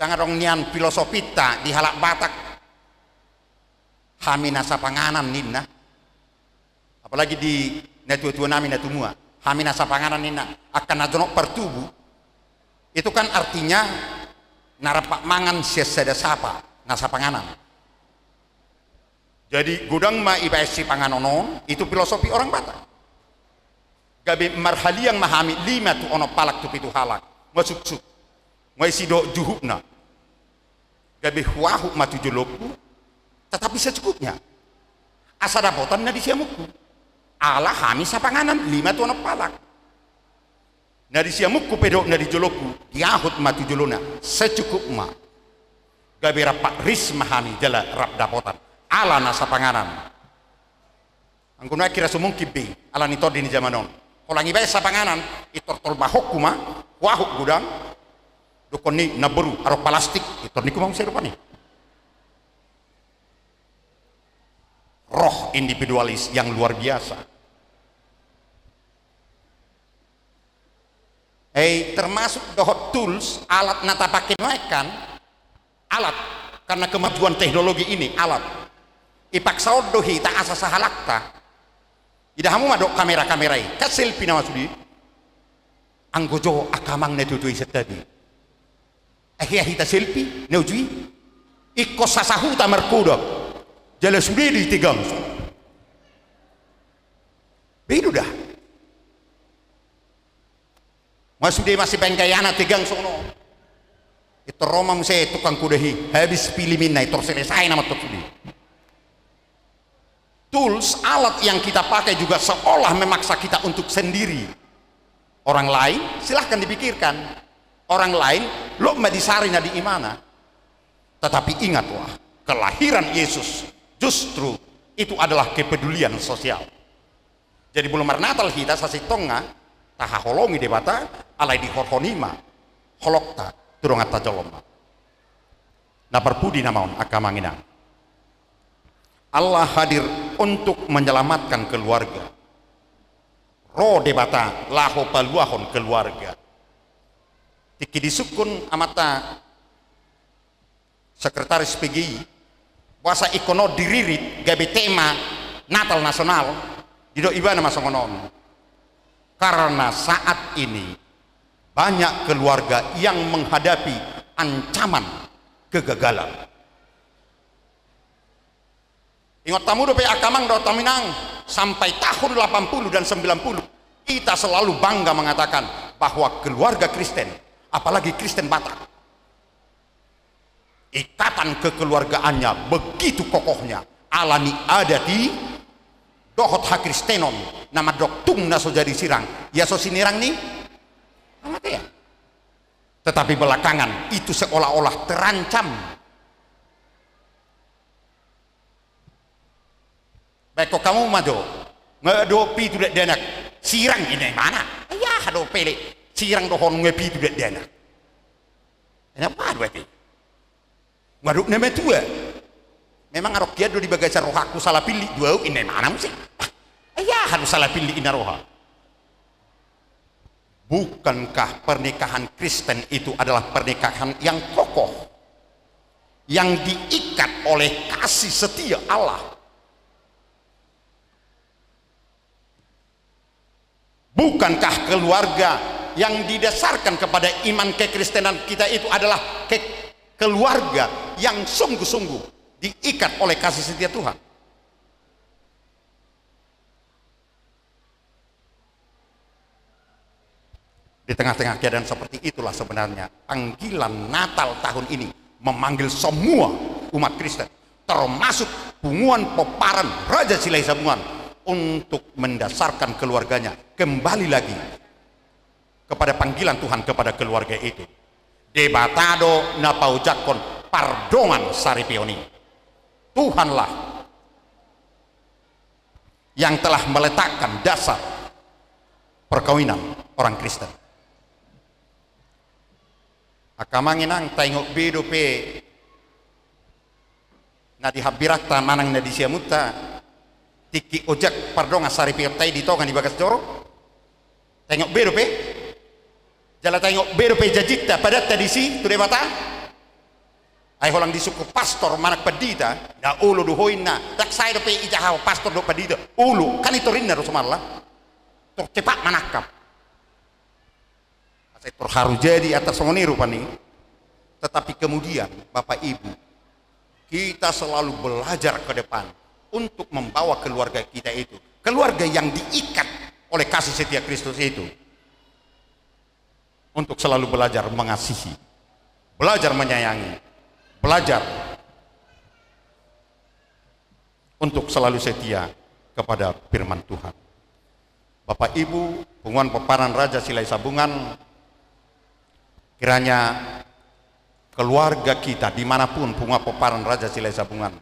Ndang adong nian filosofinta di halak Batak. Hami na sapanganan ninna. Apalagi di natua-tua nami na tumua. Hami na sapanganan ninna. Angka na jonok partubu. Itu kan artinya na rap mangan sian sada sapa, na sapanganan. Jadi godang ma ibaen sipanganon on, itu filosofi orang Batak. Gabe marhaliang ma hami lima tu onom halak tu pitu halak. Masuksuk. Nga i sidok juhutna. Gabe huahut ma tu jolongku, tetapi secukupnya. Asa dapotan na di siamunku. Ala hami sapanganan lima tu onom halak. Na di siamunku pe dohot na di jolongku, diahut ma tu jolona, secukup ma. Gabe rap ris ma hami jala rap dapotan. Ala na sapanganan. Anggo nuaeng hira so mungkin be, ala ni tondi ni jaman on. Holan ibaen sapanganan, itortol bahonku ma, huahut godang, dohonon ni namboru, adong palastik, itor ningku ma muse rupani. Roh individualis yang luar biasa. Eh, termasuk dohot tools, alat na tapake nuaeng kan, alat, karena kemajuan teknologi ini, alat. Ipaksa on do hita asa sahalakta. Ida hamu ma dohot kamera-kamera i, kan selfie nama sude. Anggo jo angka amang na tuatua i santabi. Ahi-ahi hita selfie, na uju i. Ingkon sasahuta markodam. Jala sude do i tegang. Be i do da. Nga sude masibaen gayana tegang songon on. Itor ro ma muse tukang kuda i, habis film inna, itor selesai nama tong sude. Tools, alat yang kita pakai juga seolah memaksa kita untuk sendiri. Orang lain silahkan dipikirkan. Orang lain lok ma disari na di imana. Tetapi ingatlah, kelahiran Yesus justru itu adalah kepedulian sosial. Jadi molo marnatal hita sasintongna, tahaholongi Debata, alai dihorhon i ma holongta tu donganta jolma. Na parpudi nama on angka amang inang. Allah hadir untuk menyelamatkan keluarga. Ro Debata laho paluahon keluarga. Tingki disungkun amanta sekretaris P G I, boasa ingkon on diririt gabe tema Natal nasional, didok ibana ma songon on. Karena saat ini banyak keluarga yang menghadapi ancaman kegagalan. Ingot hamu dope angka amang dohot hamu inang, sampai tahun delapan puluh dan sembilan puluh, kita selalu bangga mengatakan bahwa keluarga Kristen, apalagi Kristen Batak, ikatan kekeluargaannya begitu kokohnya, alani adat i dohot hakristenon, na mandok tung na so jadi sirang, ia so sinirang ni hamatean. Tetapi belakangan itu seolah-olah terancam. Baen hamu ma jo, nga do pitu dakdanak, sirang inna imana. Ia aha do pele, sirang do hon nga pitu dakdanak. Inna aha do ate? Nga do na matua. Memang adong hian do di bagasan rohangku sala pillit do au inna imana muse. Ia aha do sala pillit inna roha? Bukankah pernikahan Kristen itu adalah pernikahan yang kokoh, yang diikat oleh kasih setia Allah? Bukankah keluarga yang didasarkan kepada iman kekristenan kita itu adalah ke-, keluarga yang sungguh-sungguh diikat oleh kasih setia Tuhan? Di tengah-tengah keadaan seperti itulah sebenarnya panggilan Natal tahun ini memanggil semua umat Kristen, termasuk Punguan Pomparan Raja Silahisabungan, untuk mendasarkan keluarganya kembali lagi kepada panggilan Tuhan kepada keluarga itu. Debata do na paojakhon pardongan saripeon i. Tuhanlah yang telah meletakkan dasar perkawinan orang Kristen. Angka amang inang, taingot be dope na di hambirangta manang na di siamunta tingki ojak pardongan saripeonta i di tonga ni bagas joro? Taingot be dope? Jala taingot be dope janjinta, padananta disi tu Debata? Ai holan disungkun pastor manang pandita, na olo do ho inna, ndang sae dope ijahahon pastor dohot pandita, olo, kan i torinna do somalna. Tor cepat manangkap. Asa tor haru jadi atas songon i rupani. Tetapi kemudian, Bapak Ibu, kita selalu belajar ke depan untuk membawa keluarga kita itu, keluarga yang diikat oleh kasih setia Kristus itu, untuk selalu belajar mengasihi, belajar menyayangi, belajar untuk selalu setia kepada firman Tuhan. Bapak Ibu, Punguan Pomparan Raja Silahisabungan, kiranya keluarga kita dimanapun Punguan Pomparan Raja Silahisabungan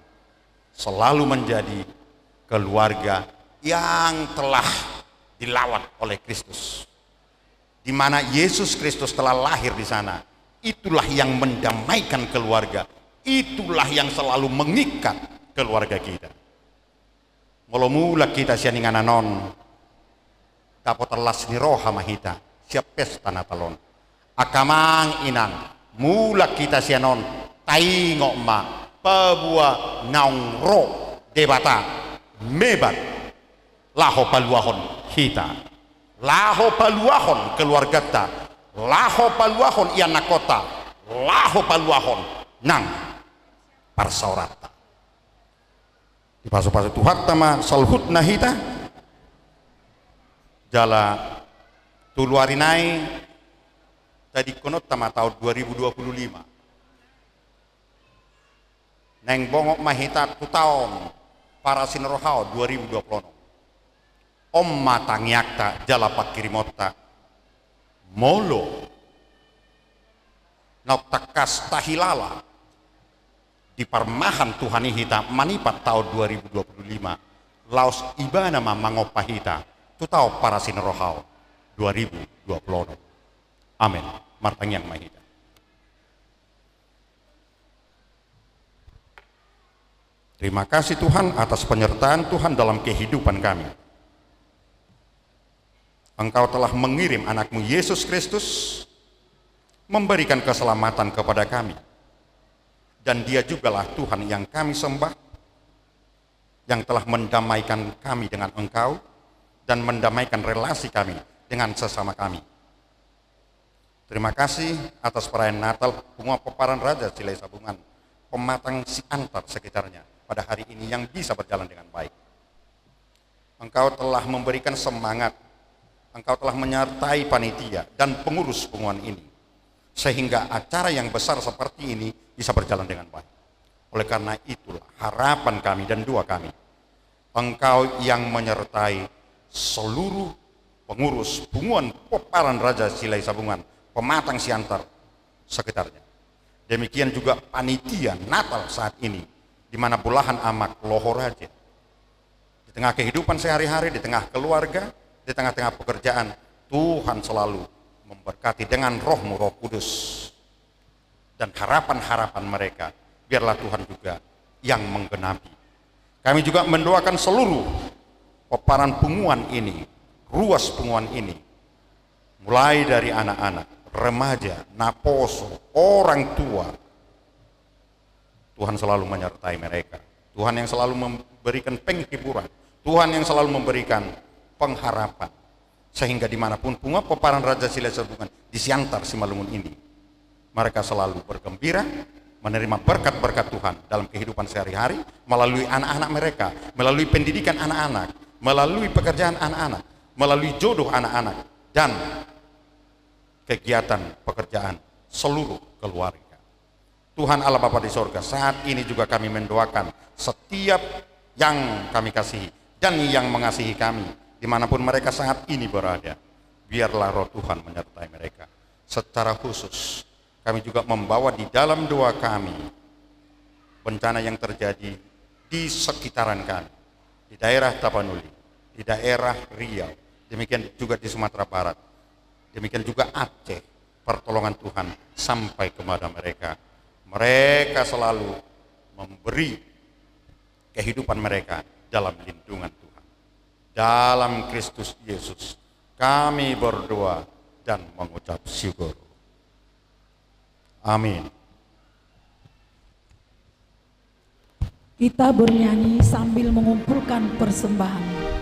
selalu menjadi keluarga yang telah dilawat oleh Kristus, di mana Yesus Kristus telah lahir di sana. Itulah yang mendamaikan keluarga. Itulah yang selalu mengikat keluarga kita. Molo mulak hita sian inganan on, dapotan las ni roha ma hita sian pesta Natal on. Angka amang inang, mulak hita sian on, taingot ma paboa naung ro Debata mebat laho paluahon hita, laho paluahon keluarganta, laho paluahon ianakhonta, laho paluahon nang parsaoranta. Dipasupasu Tuhanta ma saluhutna hita. Jala tolu ari nai tadingkononta ma taon dua ribu dua puluh lima. Naeng bongot ma hita tu taon parasirohaon dua ribu dua puluh onom. On ma tangiangta jala panghirimonta. Molo naung tangkas tahilala, diparmahan Tuhan i hita manipat taon dua ribu dua puluh lima, laos Ibana ma mangompa hita tu taon parasirohaon dua ribu dua puluh onom. Amen. Martangiang ma hita. Terima kasih Tuhan atas penyertaan Tuhan dalam kehidupan kami. Engkau telah mengirim Anak-Mu Yesus Kristus memberikan keselamatan kepada kami. Dan Dia jugalah Tuhan yang kami sembah, yang telah mendamaikan kami dengan Engkau dan mendamaikan relasi kami dengan sesama kami. Terima kasih atas perayaan Natal Punguan Pomparan Raja Silahisabungan, Pematang Siantar sekitarnya pada hari ini yang bisa berjalan dengan baik. Engkau telah memberikan semangat, engkau telah menyertai panitia dan pengurus punguan ini, sehingga acara yang besar seperti ini bisa berjalan dengan baik. Oleh karena itulah harapan kami dan doa kami, engkau yang menyertai seluruh pengurus Punguan Pomparan Raja Silahisabungan, Pematang Siantar sekitarnya. Demikian juga panitia Natal saat ini, di mana bolahan Amak Loho Raja. Di tengah kehidupan sehari-hari, di tengah keluarga, di tengah-tengah pekerjaan, Tuhan selalu memberkati dengan Roh-Mu, Roh Kudus. Dan harapan-harapan mereka, biarlah Tuhan juga yang menggenapi. Kami juga mendoakan seluruh pomparan punguan ini, ruas punguan ini, mulai dari anak-anak, remaja, naposo, orang tua, Tuhan selalu menyertai mereka. Tuhan yang selalu memberikan penghiburan. Tuhan yang selalu memberikan pengharapan. Sehingga dimanapun Punguan Pomparan Raja Silahisabungan di Siantar Simalungun ini, mereka selalu bergembira, menerima berkat-berkat Tuhan dalam kehidupan sehari-hari, melalui anak-anak mereka, melalui pendidikan anak-anak, melalui pekerjaan anak-anak, melalui jodoh anak-anak, dan kegiatan pekerjaan seluruh keluarga. Tuhan Allah Bapa di sorga, saat ini juga kami mendoakan setiap yang kami kasihi dan yang mengasihi kami, dimanapun mereka saat ini berada. Biarlah Roh Tuhan menyertai mereka. Secara khusus, kami juga membawa di dalam doa kami bencana yang terjadi di sekitaran kami, di daerah Tapanuli, di daerah Riau, demikian juga di Sumatera Barat, demikian juga Aceh. Pertolongan Tuhan sampai kepada mereka. Mereka selalu memberi kehidupan mereka dalam lindungan Tuhan. Dalam Kristus Yesus, kami berdoa dan mengucap syukur. Amin. Kita bernyanyi sambil mengumpulkan persembahan.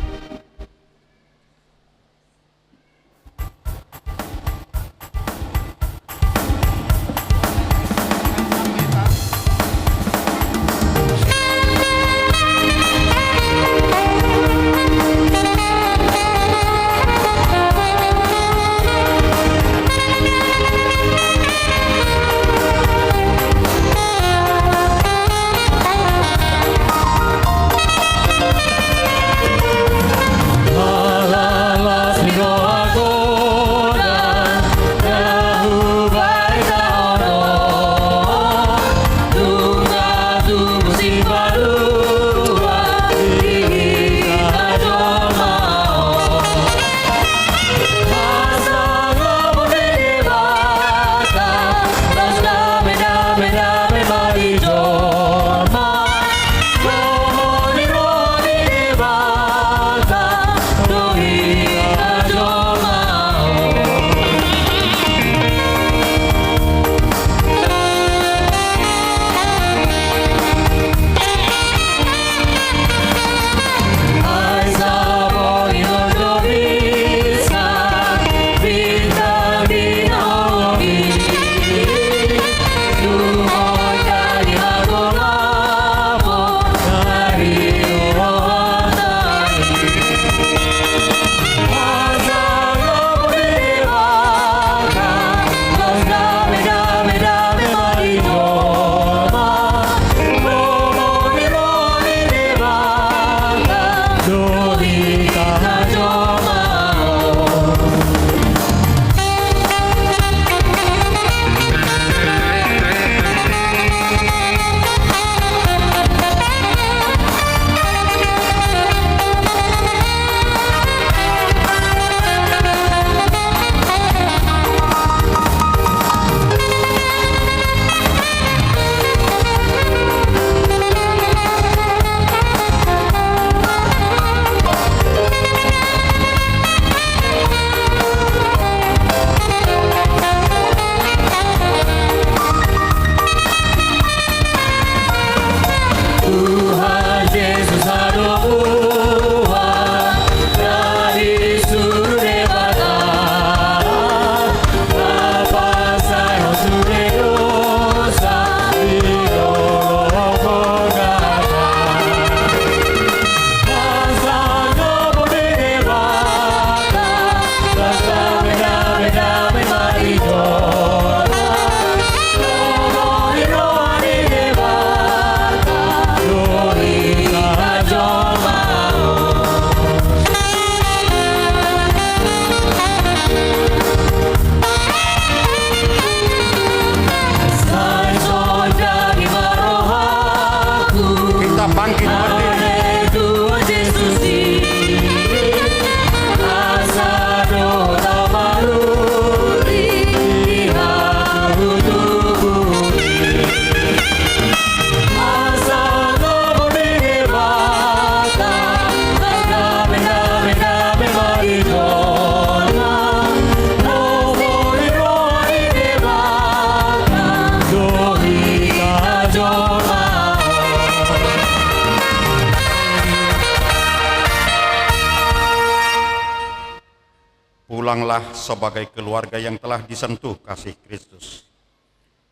Pulanglah sebagai keluarga yang telah disentuh kasih Kristus,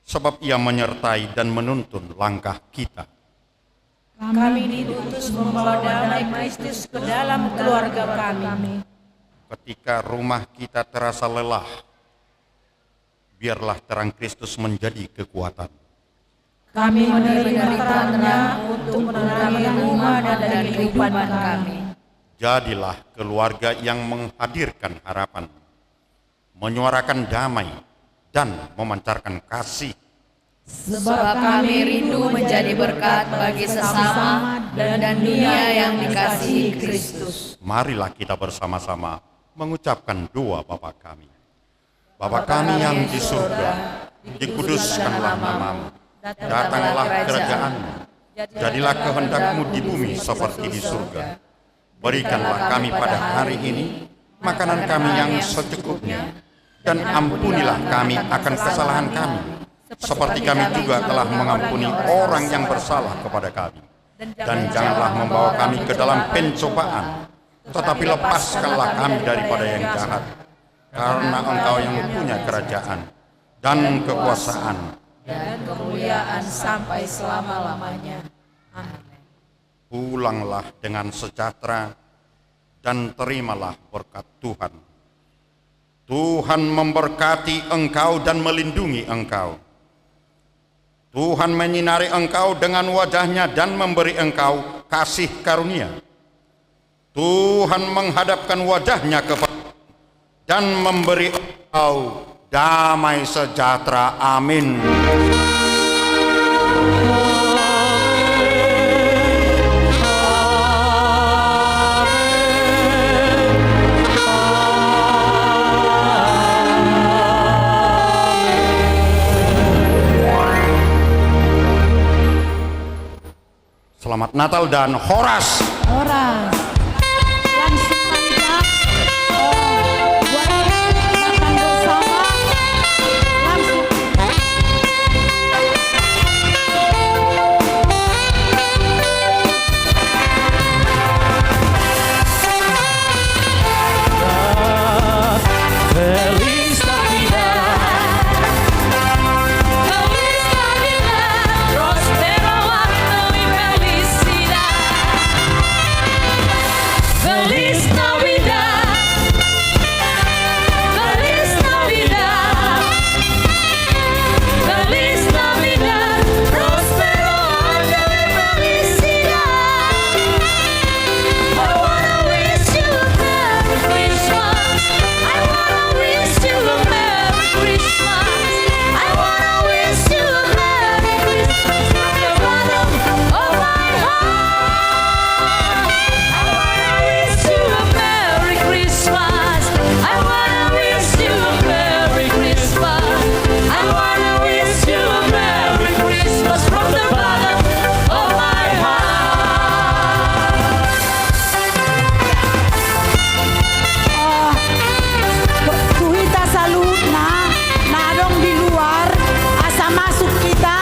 sebab Ia menyertai dan menuntun langkah kita. Kami diutus membawa damai Kristus ke dalam keluarga kami. Ketika rumah kita terasa lelah, biarlah terang Kristus menjadi kekuatan. Kami menerima terang-Nya untuk menerangi rumah dan kehidupan kami. Jadilah keluarga yang menghadirkan harapan, menyuarakan damai, dan memancarkan kasih. Sebab kami rindu menjadi berkat bagi sesama dan dunia yang dikasihi Kristus. Marilah kita bersama-sama mengucapkan doa Bapa kami. Bapa kami yang di surga, dikuduskanlah nama-Mu. Datanglah kerajaan-Mu. Jadilah kehendak-Mu di bumi seperti di surga. Berikanlah kami pada hari ini makanan kami yang secukupnya, dan ampunilah kami akan kesalahan kami, seperti kami juga telah mengampuni orang yang bersalah kepada kami. Dan janganlah membawa kami ke dalam pencobaan, tetapi lepaskanlah kami daripada yang jahat. Karena Engkau yang punya kerajaan, dan kekuasaan, dan kemuliaan sampai selama-lamanya. Amin. Pulanglah dengan sejahtera, dan terimalah berkat Tuhan. Tuhan memberkati engkau dan melindungi engkau. Tuhan menyinari engkau dengan wajah-Nya dan memberi engkau kasih karunia. Tuhan menghadapkan wajah-Nya kepada dan memberi engkau damai sejahtera. Amin. Selamat Natal dan horas. Horas. Langsung aja. Oh, buat makan bersama. Langsung. Feliz Navidad. Feliz Navidad, próspero año y felicidad. Feliz Navidad. Feliz Navidad. Feliz Navidad, próspero año y felicidad. I wanna wish you a Merry Christmas. I wanna wish you a Merry Christmas. I wanna wish you a Merry Christmas from the bottom of my heart. I wanna wish you a Merry Christmas. I wanna wish you a Merry Christmas. I wanna wish you a Merry Christmas from the bottom of my heart. Ah, tu hita saluhutna na adong di luar, asa masuk hita,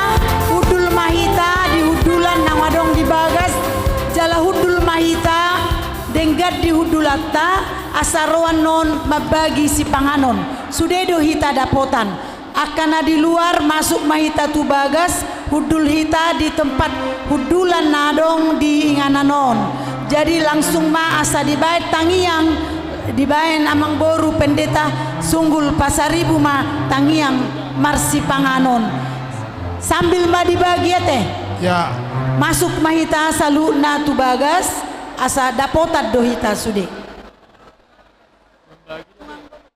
hundul ma hita di hundulan na adong di bagas, jala hundul ma hita denggan di hundulanta, asa ro annon mambagi sipanganon. Sude do hita dapotan. Angka na di luar, masuk ma hita tu bagas, hundul hita di tempat hundulan na adong di inganan on. Jadi langsung ma asa dibaen tangiang, dibaen amangboru pendeta Sunggul Pasaribu ma tangiang marsipanganon. Sambil ma dibagi ate. Ya. Masuk ma hita saluhutna tu bagas, asa dapotan do hita sude.